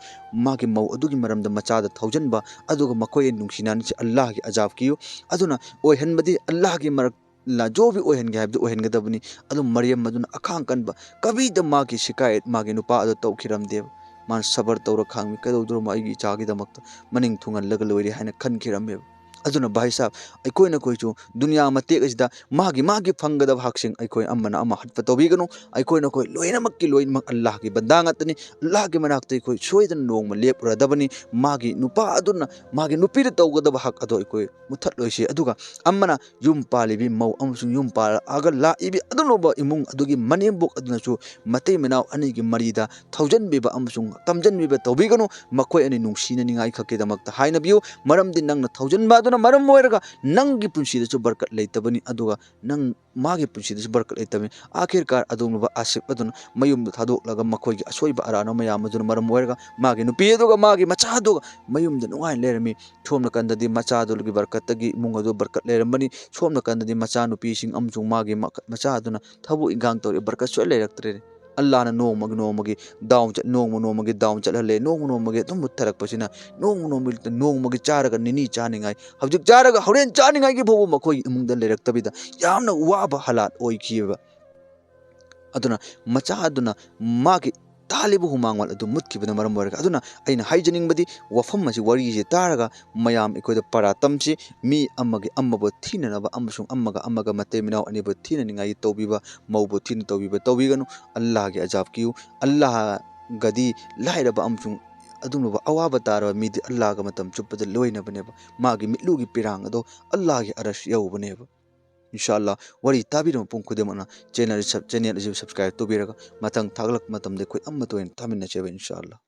ꯃꯥꯒꯤ ꯃꯧ ꯑꯗꯨꯒꯤ ꯃꯔꯝꯗ ꯃꯆꯥꯗ ꯊꯧꯖꯤꯟꯕ, ꯑꯗꯨꯒ ꯃꯈꯣꯏ ꯅꯨꯡꯁꯤꯅꯅꯤꯁꯤ ꯑꯜꯂꯥꯍꯒꯤ ꯑꯖꯥꯕꯀꯤ ꯑꯗꯨꯅ ꯑꯣꯏꯍꯟꯕꯗꯤ ꯑꯜꯂꯥꯍꯒꯤ ꯃꯔꯛ ꯂꯥꯖꯣꯕꯤ ꯑꯣꯏꯍꯟꯒꯦ ꯍꯥꯏꯕꯗꯨ ꯑꯣꯏꯍꯟꯒꯗꯕꯅꯤ꯫ ꯑꯗꯨ ꯃꯔꯤꯌꯝ ꯑꯗꯨꯅ ꯑꯈꯥꯡ ꯀꯟꯕ ꯀꯕꯤꯗ ꯃꯥꯒꯤ ꯁꯤꯀꯥꯌꯠ ꯃꯥꯒꯤ ꯅꯨꯄꯥ ꯑꯗꯨ ꯇꯧꯈꯤꯔꯝꯗꯦꯕ꯫ ꯃꯥꯅ ꯁꯕꯔ ꯇꯧꯔ ꯈꯥꯡꯃꯤ, "ꯀꯩꯗꯧꯗ꯭ꯔꯣꯃꯣ ꯑꯩꯒꯤ ꯏꯆꯥꯒꯤꯗꯃꯛꯇ ꯃꯅꯤꯡ ꯊꯨꯡꯍꯜꯂꯒ ꯂꯣꯏꯔꯦ" ꯍꯥꯏꯅ ꯈꯟꯈꯤꯔꯝꯃꯦꯕ꯫ ꯑꯗꯨꯅ ꯚꯥꯏ ꯁꯥꯍꯕ, ꯑꯩꯈꯣꯏ ꯅꯈꯣꯏꯁꯨ ꯗꯨꯅꯤꯌꯥ ꯃꯇꯦꯛ ꯑꯁꯤꯗ ꯃꯥꯒꯤ ꯃꯥꯒꯤ ꯐꯪꯒꯗꯕ ꯍꯛꯁꯤꯡ ꯑꯩꯈꯣꯏ ꯑꯃꯅ ꯑꯃ ꯍꯠꯄ ꯇꯧꯕꯤꯒꯅꯨ꯫ ꯑꯩꯈꯣꯏ ꯅꯈꯣꯏ ꯂꯣꯏꯅꯃꯛꯀꯤ ꯂꯣꯏꯅꯃꯛ ꯑꯜꯂꯥꯍꯒꯤ ꯕꯟꯗꯥ ꯉꯥꯛꯇꯅꯤ꯫ ꯑꯜꯂꯥꯍꯒꯤ ꯃꯅꯥꯛꯇ ꯑꯩꯈꯣꯏ ꯁꯣꯏꯗꯅ ꯅꯣꯡꯃ ꯂꯦꯞꯂꯨꯔꯗꯕꯅꯤ꯫ ꯃꯥꯒꯤ ꯅꯨꯄꯥ ꯑꯗꯨꯅ ꯃꯥꯒꯤ ꯅꯨꯄꯤꯗ ꯇꯧꯒꯗꯕ ꯍꯛ ꯑꯗꯣ ꯑꯩꯈꯣꯏ ꯃꯨꯊꯠꯂꯣꯏꯁꯤ꯫ ꯑꯗꯨꯒ ꯑꯃꯅ ꯌꯨꯝ ꯄꯥꯜꯂꯤꯕꯤ ꯃꯧ ꯑꯃꯁꯨꯡ ꯌꯨꯝ ꯄꯥꯜꯂꯛꯑꯒ ꯂꯥꯛꯏꯕꯤ ꯑꯗꯨꯒꯨꯝꯂꯕ ꯏꯃꯨꯡ ꯑꯗꯨꯒꯤ ꯃꯅꯦꯝꯕꯣꯛ ꯑꯗꯨꯅꯁꯨ ꯃꯇꯩ ꯃꯅꯥꯎ ꯑꯅꯤꯒꯤ ꯃꯔꯤꯗ ꯊꯧꯖꯟꯕꯤꯕ ꯑꯃꯁꯨꯡ ꯇꯝꯖꯟꯕꯤꯕ ꯇꯧꯕꯤꯒꯅꯨ꯫ ꯃꯈꯣꯏ ꯑꯅꯤ ꯅꯨꯡꯁꯤꯅꯅꯤꯡꯉꯥꯏ ꯈꯛꯀꯤꯗꯃꯛꯇ ꯍꯥꯏꯅꯕꯤꯌꯨ꯫ ꯃꯔꯝꯗꯤ ꯅꯪꯅ ꯊꯧꯖꯟꯕ ꯑꯗꯨꯅ ꯃꯔꯝ ꯑꯣꯏꯔꯒ ꯅꯪꯒꯤ ꯄꯨꯟꯁꯤꯗꯁꯨ ꯕꯔꯀꯠ ꯂꯩꯇꯕꯅꯤ, ꯑꯗꯨꯒ ꯅꯪ ꯃꯥꯒꯤ ꯄꯨꯟꯁꯤꯗꯁꯨ ꯕꯔꯀꯠ ꯂꯩꯇꯕꯅꯤ꯫ ꯑꯥꯈꯤꯔꯀꯥꯔ ꯑꯗꯨꯒꯨꯝꯂꯕ ꯑꯥꯁꯤꯐ ꯑꯗꯨꯅ ꯃꯌꯨꯝꯗ ꯊꯥꯗꯣꯛꯂꯒ ꯃꯈꯣꯏꯒꯤ ꯑꯁꯣꯏꯕ ꯑꯔꯥꯟꯕ ꯃꯌꯥꯝ ꯑꯗꯨꯅ ꯃꯔꯝ ꯑꯣꯏꯔꯒ ꯃꯥꯒꯤ ꯅꯨꯄꯤ ꯑꯗꯨꯒ ꯃꯥꯒꯤ ꯃꯆꯥ ꯑꯗꯨꯒ ꯃꯌꯨꯝꯗ ꯅꯨꯡꯉꯥꯏꯅ ꯂꯩꯔꯝꯃꯤ꯫ ꯁꯣꯝ ꯅꯥꯀꯟꯗꯗꯤ ꯃꯆꯥꯗꯨꯒꯤ ꯕꯔꯀꯠꯇꯒꯤ ꯏꯃꯨꯡ ꯑꯗꯨ ꯕꯔꯀꯠ ꯂꯩꯔꯝꯕꯅꯤ꯫ ꯁꯣꯝ ꯅꯥꯀꯟꯗꯗꯤ ꯃꯆꯥꯅꯨꯄꯤꯁꯤꯡ ꯑꯃꯁꯨꯡ ꯃꯥꯒꯤ ꯃ-, ꯃꯆꯥ ꯑꯗꯨꯅ ꯊꯕꯛ ꯏꯟꯈꯥꯡ ꯇꯧꯔꯤ, ꯕꯔꯀꯠ ꯁꯨꯡꯂꯩ ꯂꯩꯔꯛꯇ꯭ꯔꯦꯅꯦ꯫ ꯑꯜꯂꯥꯍꯅ ꯅꯣꯡꯃꯒꯤ ꯅꯣꯡꯃꯒꯤ ꯗꯥꯎꯟ ꯆꯠ-, ꯅꯣꯡꯃ ꯅꯣꯡꯃꯒꯤ ꯗꯥꯎꯟ ꯆꯠꯍꯜꯂꯦ꯫ ꯅꯣꯡꯃ ꯅꯣꯡꯃꯒꯤ ꯑꯗꯨꯝ ꯃꯨꯠꯊꯔꯛꯄꯁꯤꯅ ꯅꯣꯡꯃ ꯅꯣꯡꯃꯒꯤ, ꯅꯣꯡꯃꯒꯤ ꯆꯥꯔꯒ ꯅꯤꯅꯤ ꯆꯥꯅꯤꯡꯉꯥꯏ, ꯍꯧꯖꯤꯛ ꯆꯥꯔꯒ ꯍꯣꯔꯦꯟ ꯆꯥꯅꯤꯡꯉꯥꯏꯒꯤ ꯐꯥꯎꯕ ꯃꯈꯣꯏꯒꯤ ꯏꯃꯨꯡꯗ ꯂꯩꯔꯛꯇꯕꯤꯗ ꯌꯥꯝꯅ ꯋꯥꯕ ꯍꯥꯂꯥꯠ ꯑꯣꯏꯈꯤꯑꯕ꯫ ꯑꯗꯨꯅ ꯃꯆꯥ ꯑꯗꯨꯅ ꯃꯥꯒꯤ ꯇꯥꯜꯂꯤꯕ ꯍꯨꯃꯥꯡꯃꯜ ꯑꯗꯨ ꯃꯨꯠꯈꯤꯕꯅ ꯃꯔꯝ ꯑꯣꯏꯔꯒ꯫ ꯑꯗꯨꯅ ꯑꯩꯅ ꯍꯥꯏꯖꯅꯤꯡꯕꯗꯤ, ꯋꯥꯐꯝ ꯑꯁꯤ, ꯋꯥꯔꯤꯁꯤ ꯇꯥꯔꯒ ꯃꯌꯥꯝ ꯑꯩꯈꯣꯏꯗ ꯄꯔꯥ ꯇꯝꯁꯤ꯫ ꯃꯤ ꯑꯃꯒꯤ ꯑꯃꯕꯨ ꯊꯤꯅꯅꯕ ꯑꯃꯁꯨꯡ ꯑꯃꯒ ꯑꯃꯒ ꯃꯇꯩ ꯃꯅꯥꯎ ꯑꯅꯤꯕꯨ ꯊꯤꯅꯅꯤꯡꯉꯥꯏꯒꯤ ꯇꯧꯕꯤꯕ, ꯃꯧꯕꯨ ꯊꯤꯅ ꯇꯧꯕꯤꯕ ꯇꯧꯕꯤꯒꯅꯨ꯫ ꯑꯜꯂꯥꯍꯒꯤ ꯑꯖꯥꯕ ꯀꯤꯌꯨ꯫ ꯑꯜꯂꯥꯍꯒꯗꯤ ꯂꯥꯏꯔꯕ ꯑꯃꯁꯨꯡ ꯑꯗꯨꯒꯨꯝꯂꯕ ꯑꯋꯥꯕ ꯇꯥꯔꯕ ꯃꯤꯗꯤ ꯑꯜꯂꯥꯍꯒ ꯃꯇꯝ ꯆꯨꯞꯄꯗ ꯂꯣꯏꯅꯕꯅꯦꯕ꯫ ꯃꯥꯒꯤ ꯃꯤꯠꯂꯨꯒꯤ ꯄꯤꯔꯥꯡ ꯑꯗꯣ ꯑꯜꯂꯥꯍꯒꯤ ꯑꯔꯁ ꯌꯧꯕꯅꯦꯕ꯫ ꯏꯟꯁꯥ ꯑꯜꯂꯥꯍ, ꯋꯥꯔꯤ ꯇꯥꯕꯤꯔꯕ ꯃꯄꯨꯡ ꯈꯨꯗꯤꯡꯃꯛꯅ ꯆꯦꯅꯦꯜ ꯁꯕ-, ꯆꯦꯅꯦꯜ ꯑꯁꯤꯕꯨ ꯁꯕꯁꯀ꯭ꯔꯥꯏꯕ ꯇꯧꯕꯤꯔꯒ ꯃꯊꯪ ꯊꯥꯒꯠꯂꯛꯄ ꯃꯇꯝꯗ ꯑꯩꯈꯣꯏ ꯑꯃꯠꯇ ꯑꯣꯏꯅ ꯇꯥꯃꯤꯟꯅꯁꯦꯕ, ꯏꯟꯁꯥ ꯑꯜꯂꯥꯍ꯫